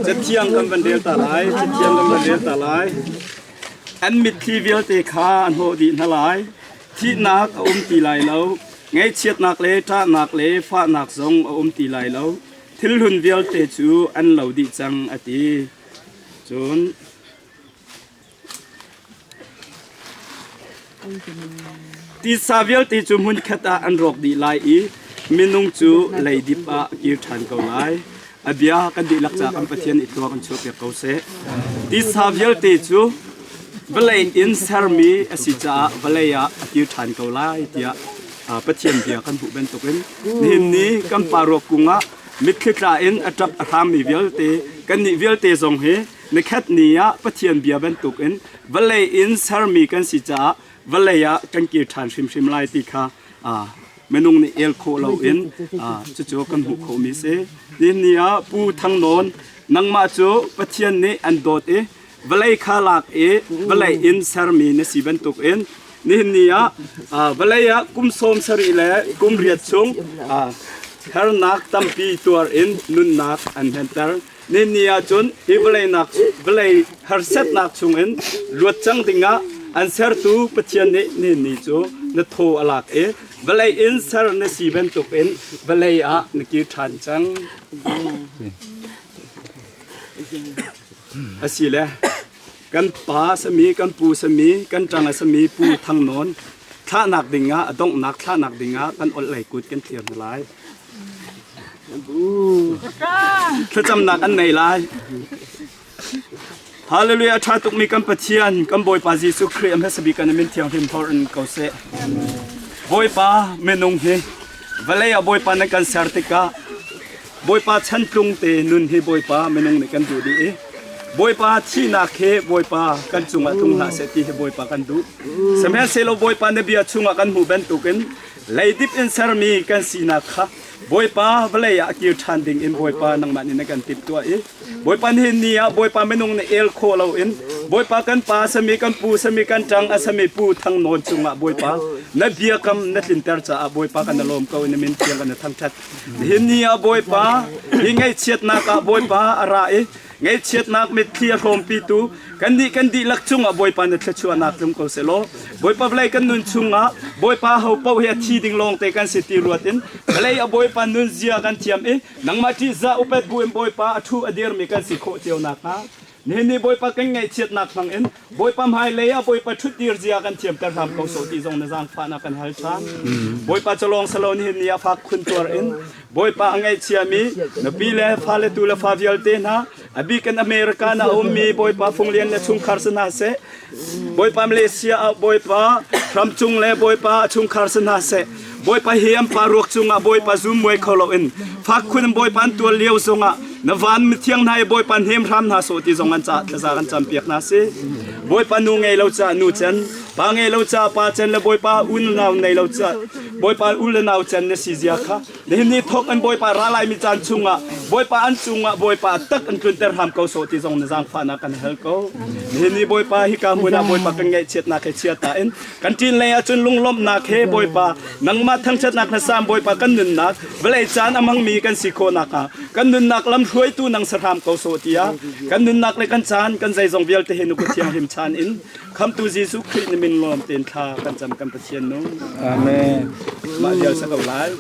Cathiang kan van rel ta lai. Cathiang kan van rel ta lai. An mitthli vialte kha a hnawh dih hna lai. Thihnak a um ti lai lo. Ngaihchiatnak le ṭahnak le fahnak zong a um ti lai lo. Thil hlun vialte cu an lo dih cang a ti. Cun Titsa vialte cu hmunkhat ah an rawk dih lai i minung cu leidip ah a kir ṭhan ko lai. A bia kan dihlak caah kan Pathian i tlua kan chuahpiak ko seh. Titsa vialte cu vawlei in sermi a si caah vawlei ah a kir ṭhan ko lai tiah Pathian bia kan hmuh bantukin nihin ni kan pa ruak kung ah mitthli tla in a ṭap a hrammi vialte kannih vialte zong hi Nikhat ni ah Pathian bia bantukin vawlei in sermi kan si caah vawlei ah kan kir ṭhan hrimhrim lai ti kha minung nih el khawh loin cucu kan hmuh khawhmi si. Nihin ni ah Pu Thang Nawn nangmah cu Pathian nih an dawt i vawlei kha lak i vawlei in sermi na si bantukin nihin ni ah vawlei ah kum 70 le kum riat chung harnak tampi tuar in nunnak an henter. Ni ahcun hi vawlei harsatnak chungin luat cang dingah an sertu Pathian nih ni cu na thaw a lak i vawlei in ser na si bantukin vawlei ah na kir ṭhan cang. Asile kan pa sami kan pu sami kan ṭang a sami Pu Thang Nawn thlahnak dingah a donghnak thlahnak dingah kan olh lei kut kan thlir hna lai. Thlacamnak an nei lai. Hallelujah ṭha tukmi kan Pathian kan Bawipa Jesuh Khrih a hmasa bik kan min thianghlim thor in ko seh. Bawipa minung hi vawlei ah Bawipa na kan ser tikah Bawipa chantlung te nun hi Bawipa minung nih kan duh dih i Bawipa thihnak hi Bawipa kan cungah tlung hlah seh ti hi Bawipa kan duh. Sihmanhsehlaw Bawipa na bia chungah kan hmuh bantukin leidip in sermi kan sinak kha Bawipa vawlei ah kir ṭhan ding in Bawipa nangmah nih na kan timhtuah i Bawipa nihin ni ah Bawipa minung nih el khawh loin Bawipa kan pa sami kan pu sami kan ṭang a sami pu Thang Nawn cungah Bawipa na biakam na tlinter caah Bawipa kan na lawm ko na min thiang kan na thangṭhat. Nihin ni ah Bawipa hi ngaihchiatnak ah Bawipa a ra i ngaihchiatnak mitthli a hrawmpitu kannih kan dihlak cungah Bawipa na thluachuahnak tlung ko selaw Bawipa vawlei kan nun chungah Bawipa ho paoh hi a thi ding lawngte kan si ti ruat in vawlei a Bawipa nunzia kan thiam i nangmah ṭihzah upat bu in Bawipa a ṭhu a dirmi kan si khawh cio nakhnga nihin ni Bawipa kan ngaihchiatnak hmang in Bawipa hmailei ah Bawipa ṭhutdir zia kan thiamter hram ko sawh ti zong na zaangfahnak kan hal ṭhan. Bawipa cu lawng salo nihin ni ah fak khun tuar in Bawipa a ngaihchiami nupi le fale tu le fa vialte hna a bik in America na ummi Bawipa Funglian le chungkhar si hna seh Bawipa Malaysia ah Bawipa Ramcung le Bawipa chungkhar si hna seh Bawipa hi an pa ruak cungah Bawipa zum muai kho loin fak khun in Bawipa an tual lio zongah na van mithiang hna i Bawipa hnem hram hna sawh ti zong an caah thlaza kan campiak hna si Bawipa nu ngei lo caah nu cen pa ngei lo caah pa cen le Bawipa un nau nei lo caah Bawipa u le nau cen na si zia kha nihin ni thok in Bawipa ra lai mi caan chungah Bawipa an cungah Bawipa tak in tlunter hram ko sawh ti zong na zaangfahnak kan hal ko nihin ni Bawipa hika hmun ah Bawipa kan ngaihchiatnak he chia ta in Kan ṭin lei ahcun lunglawmhnak he Bawipa nangmah thangṭhatnak hla sam Bawipa kan nunnak vawlei caan a hmangmi kan si khawh nakhnga kan nunnak lam hruaitu nang sa hram ko sawh tiah kan nunnak le kan caan kan zeizong vialte he nuku thianghlim chan in khamtu Jesuh Khrih na min lawm tein thla kan cam kan Pathian nung. Amen. Mah vial sa ko lai.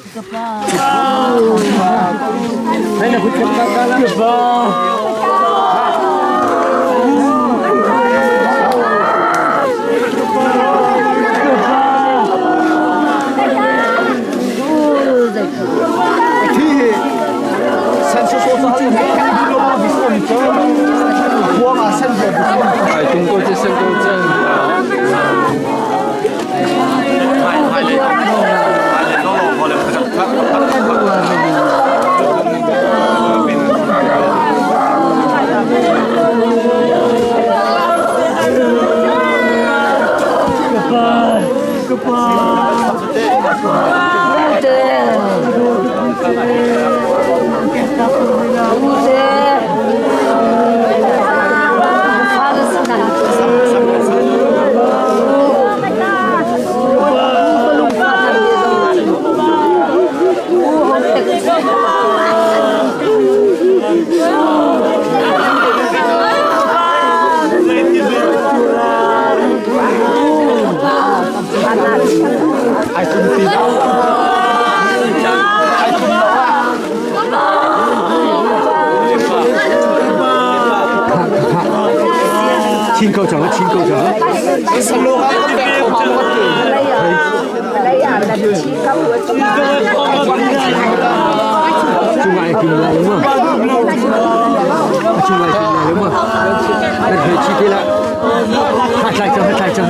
Chin ko chang, chin ko chang. Chung ai kim la đúng không? Chung ai kim la đúng không? Đặt về chi tiết lại. Hát lại cho, hát lại cho.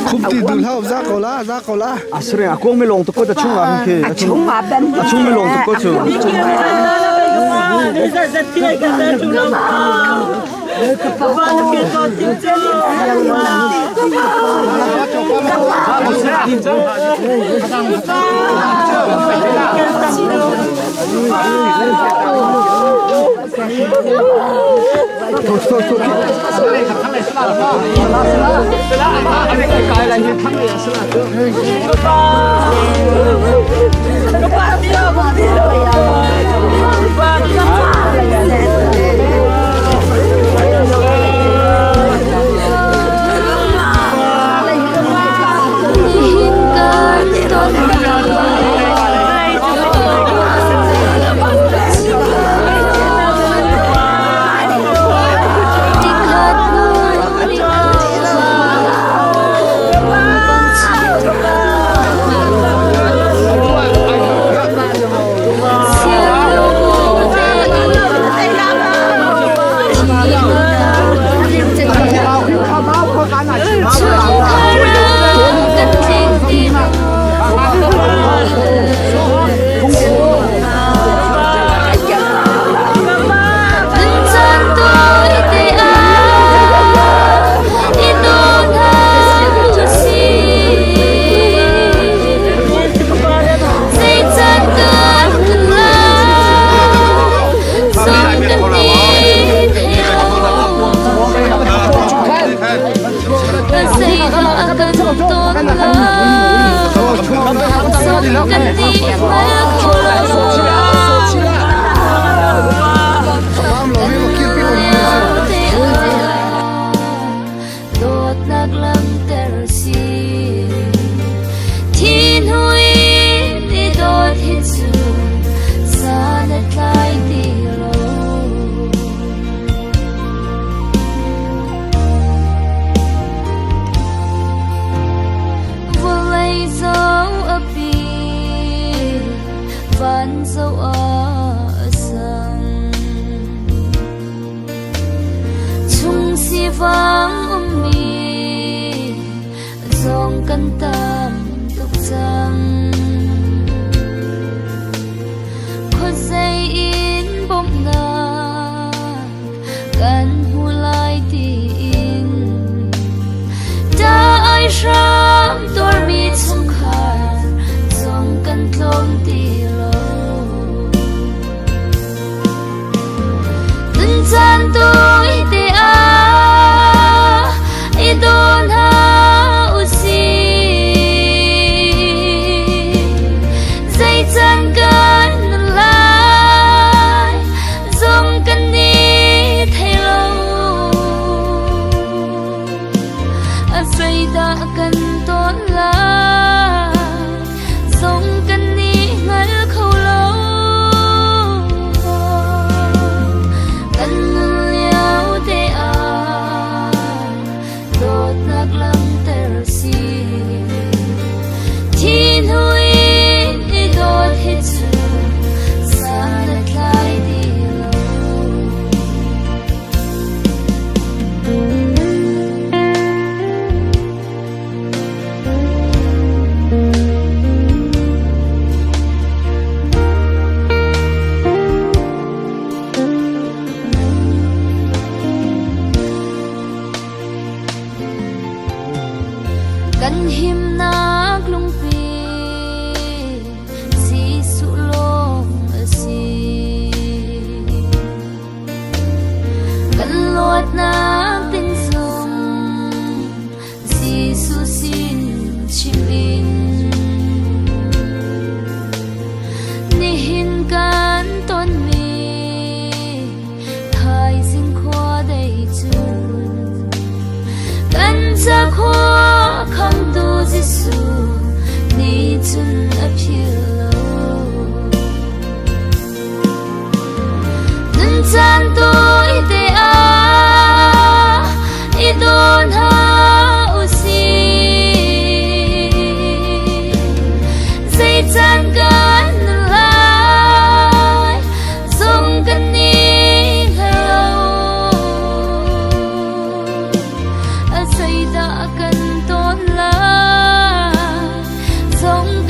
Khumti dul hau za ko la za ko la. Asre akong mi long to ko ta chung ah ke. A chung ah ben. A chung mi long to ko chu.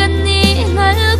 Kan ni ngal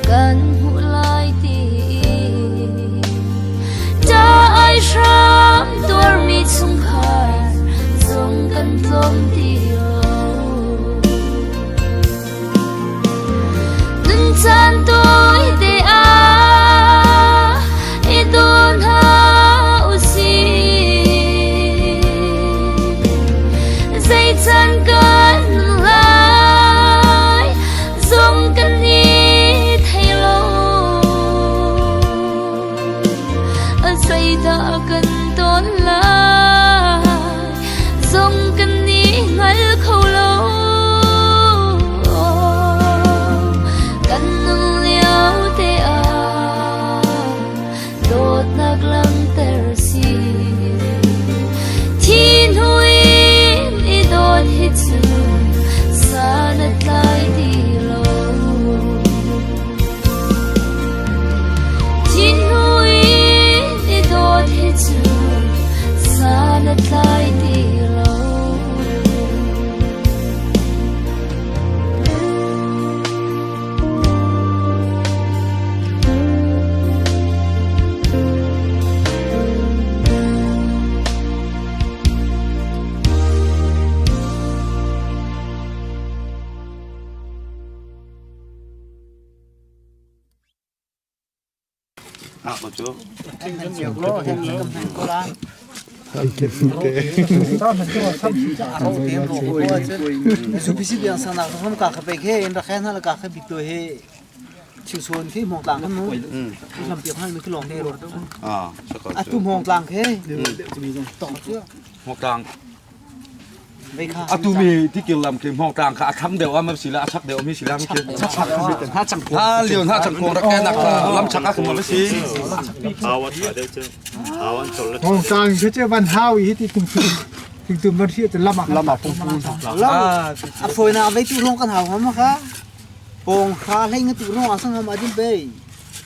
Kan hmuh lai ti Ṭah hram tuarmi chungkhar zong kan tlawm ti lo. Nun caan tawi te ah i daw hna usih. Zei caan kan lai zong kan i thei lo. Zeidah kan ton lai zong kan i hngal kho lo. Kan nun lio te ah dawtnak langhter si. Thi hnu in i dawt hi cu san a tlai ti lo. Thi hnu in i dawt hi cu san a tlai ti lo. Supisi biang sang nak ram ka kha pe khe in rakhen ha ka kha bik to he chingsuan khi mong tlang mu lam piak hal mi khi long ne ro atu mong tlang khe tong chu mong tlang Atu mi tikil lam khi hmawngtlang kha a tham deuh a ma si la a chak deuh mi si la mi khi ha liu na chak kong rak nak lam chak a khum ma si Hmawngtlang khi che van hau i ti tung tung tum van hriat lam ah lam ah pung pung a foi na vei tu rong kan hau ma kha pong kha hlei nga tu rong asang ma din bei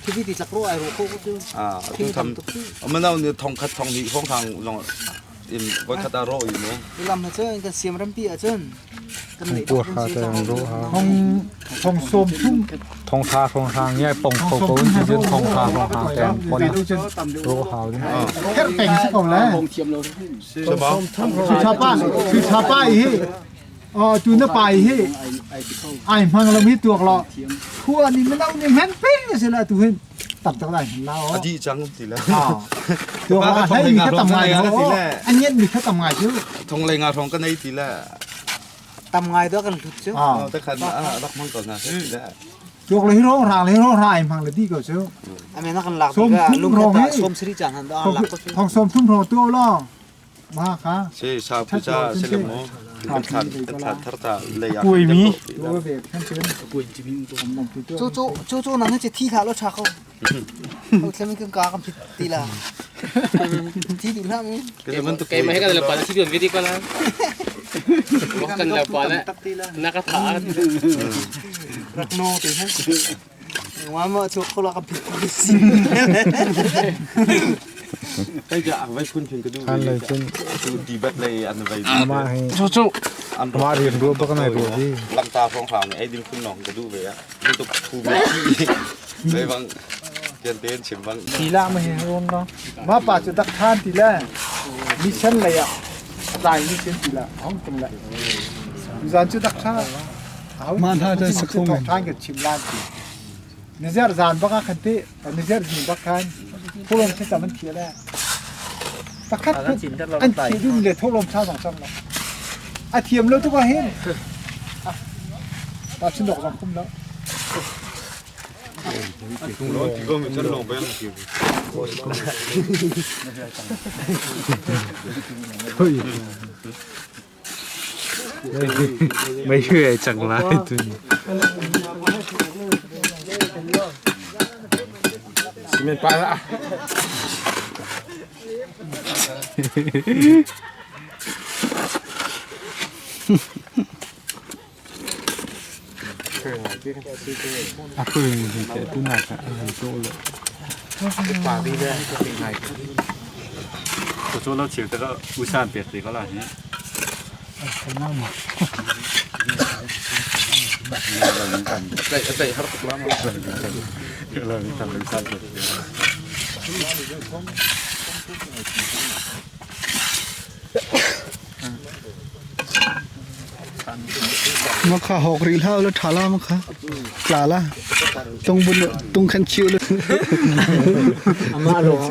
khi ti tlak ro ai ro ko chu a tu tham manau ni thong khat thong ni hong thang long in voikhat ah rawh i mu. Lam ha cun kan siam rampi ahcun kan neih Pu ha te ro ha. Thong thong som thum Thong tha thong hang ngai pong kho ko in ti cun thong tha thong hang te pon ro hau ding. Her peng si ko le. Su tha pa su tha pa i hi ờ tu na pa i hi ai mang lam hi tuak lo khua ni manau ni han peng se la tu hin tam tak lai lao A dih cang ti le. Tuak la hei mi kha tam ngai an nget mi kha tam ngai cu. Thong lei nga thong ka nei ti le. Tam ngai do kan hlut cu. Te khan rak mang ko na ti le. Tuak le hi ro rang le ro rai mang le di ko cu. Ame na kan lak ka lung kha som sri chan han do an lak ko cu. Thong som thum ro tu lo. Ma kha. Si sa pu cha se le mo. Kan thlan kan thlan thar ta le ya. Pui mi. Chu chu chu chu nang he thi tha lo cha ko. Ho thlem kan ka kan phit ti la. Thi du la mi. Kay mahi kan lepa si dion vidi ko la. Kan lepa na nakatha. Rak no ti ha. Wa ma chu ko la kan phit si. Kai ja vai phun phun ka du. Kan lei cun Tu di bat lei an vai. Ama hi Chu chu. An ma rian ru bak nai ru di. Lam ta phong phang ai ding phun nong ka du ve a. Tu thu me chi. Vai bang kian ten chim bang. Ti la ma hi ron lo. Ma pa chu dak than ti la. Mission lei ah tlai mission ti la hong tung la. Zan chu dak tha. Ma tha chan sakho men. Than ka chim lan ti. Nizer zan bak ah khan te nizer zing bak khan tholom se tam an thia la. Pakhat an thi dum le tholom cha zong cham lo. A thiam lo tu ka hin. Ta chin dok zong khum lo. Mấy người chẳng lại tu. Simen pa la. A pui mi te tu na ka an to lo. Pa bi le ngai. Ko cho lo chiu te ka usan pet ti ko la hi. Tlaih har tuk la ma. Ma kha hawk rih hlah la ṭha la ma kha tla la tung bun tung khan chiu le Amah lawng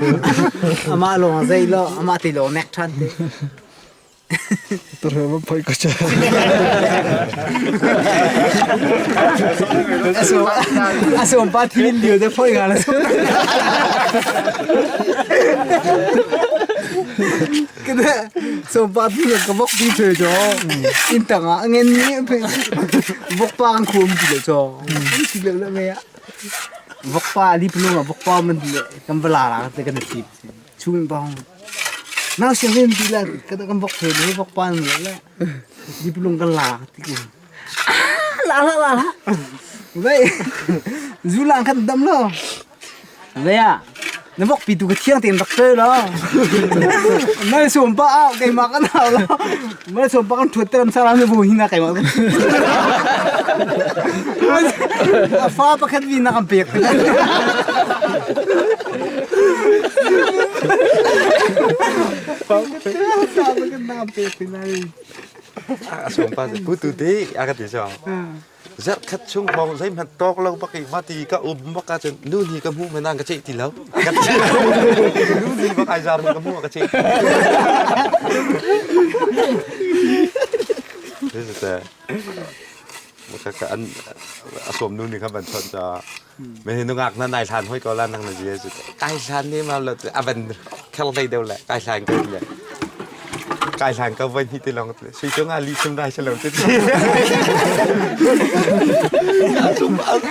amah lawng zei lo amah ti lo nek ṭhan te. Tur he ma phoi ko cha. Asom pa thil liu de phoi nga la. Kene som pa thi ka vok pi thwe cho. In tang ah ngen ni vok pa kan khum ti le cho. Ti le le me ya. Vok pa li plu ma vok pa man le kan bala la te kan ti. Chung bang. Nau siang rin ti la kan kan vok thwe le vok pa le le. Li plung kan la ti ku. La la la la. Vậy zu lang kan dam lo. Vậy à na vok pi tu ka thiang tein rak pe lo. Mai som pa au keimah kan hau lo. Mai som pa kan thuat teram saram na bu hi na keimah. A fa pakhat vi na kan pek. Fa pakhat na kan pek pinai. A som pa pu tu te a ka ti so. Zarh khat chung hrawng zeihmanh tawk lo bak i mati ka um bak ahcun nu nih ka hmuh men an ka ceih ti lo. Nu nih bak ai zar ka hmuh a ka ceih. Ka an a sawm nu nih kha van chawnh caah me hi nungak na nai hlan hoi ko la nang na zia cu kai hlan ne ma lo a van khel dei deuh le kai hlan ko le kai hlan ko voi hnih ti lawng sui cung ah li chim rai si lo ti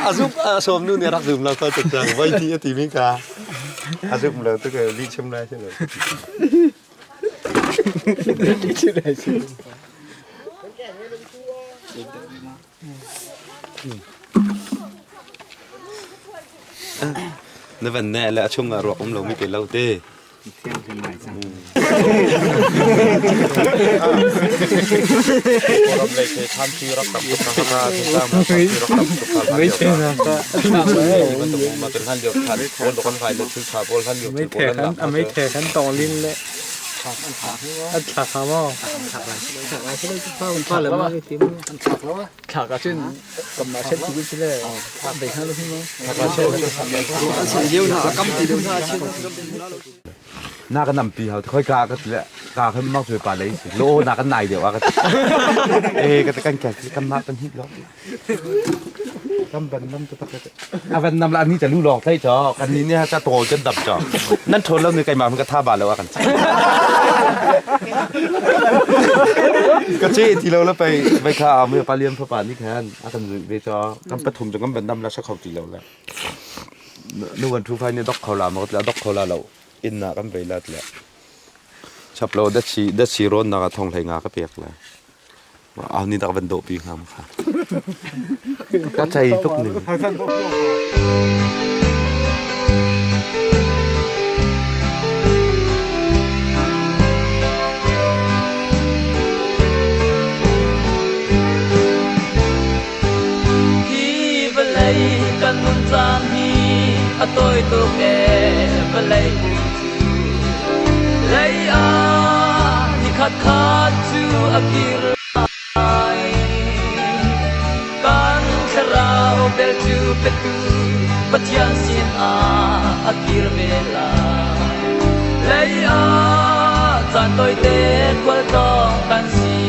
azum a sawm nu nih rak zum lo ko tuk cang voi hnih a ti mi ka a zum lo tu ka li chim rai si lo. Na van ne le a chung ah ruak um lo mi te lo te. Mei the kan tawng lin le a thlak hnga maw? Thlak ahcun kamah set tu si le bei hnga lo hi maw? Na ka nampi hau khoi ka ka ti le ka khan mak cui pa lei si lo na kan nai deuh a ka ti e ka kan ka kan ma kan hip lo kam ban nam te tak a van nam la ni ta lu lok thai cho kan ni ne cha to chen dap cho nan thon lo ni kai ma ka tha ba lo a kan ka che ti lo la pai bai kha a me pa lian pha pa ni khan a kan ve cho kam pathum cho kam ban nam la sa khau ti lo la nu wan thu phai ni dok kho la ma la dok kho la lo in na kan ve la tla chap lo da chi da chi ron na ka thong hlei nga ka pek la au ni dak van do pi ngam kha ka chai tuk ni. Hi vawlei kan nun caan hi a tawi tuk ee vawlei um cu lei ah nikhat khat cu a kir lai. Kan thlarau bel cu petu Pathian sin ah a kir ve lai. Lei ah caan tawite khualtlawng kan si.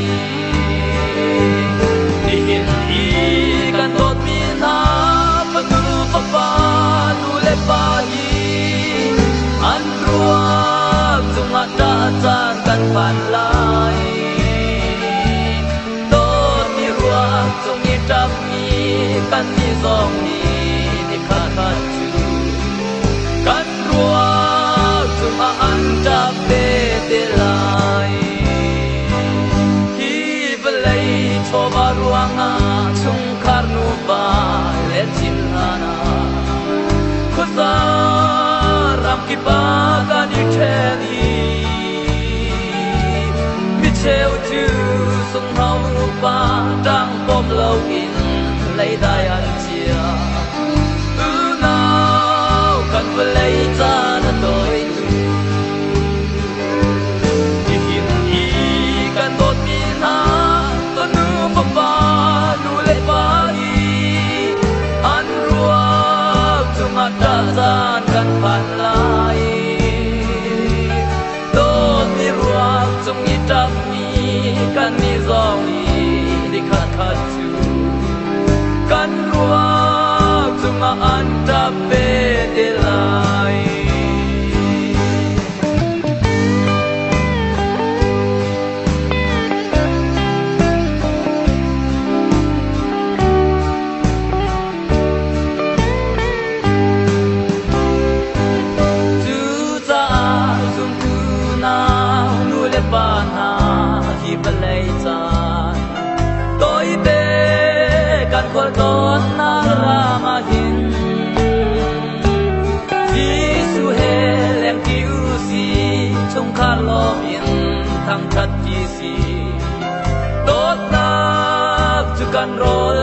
Nihin i kan dawtmi hna fanu fapa nu le pa hi an ruak cungah ṭah caan kan phan lai. Dawtmi ruak cung i ṭapmi kannih zong nih nikhat khat cu kan ruak cungah an ṭap ve te lai. Hi vawlei chawva ruangah chungkhar nuva le thil hlan ah khuaza ramkip ah kan i ṭhen i micheu cu sunghno nupa ṭang pom loin Leidai an chia. Unau kan vawlei caan a tawi tuk. Nihin i kan dawtmi hna ka nu ka pa nu le pa i an ruak cungah ṭah caan kan phan lai. Dawtmi ruak cung i ṭapmi kannih zong i nikhat khat cu kan ruak cungah an ṭap ve te lai. Cucaah zumtu nau nu le pa hna hi vawlei caan tawite kan khualtlawnnak ram ah hin Jesuh he lengṭi u sih, chungkhar lawm in thangṭhat ṭi sih. Dawtnak cu kan rawl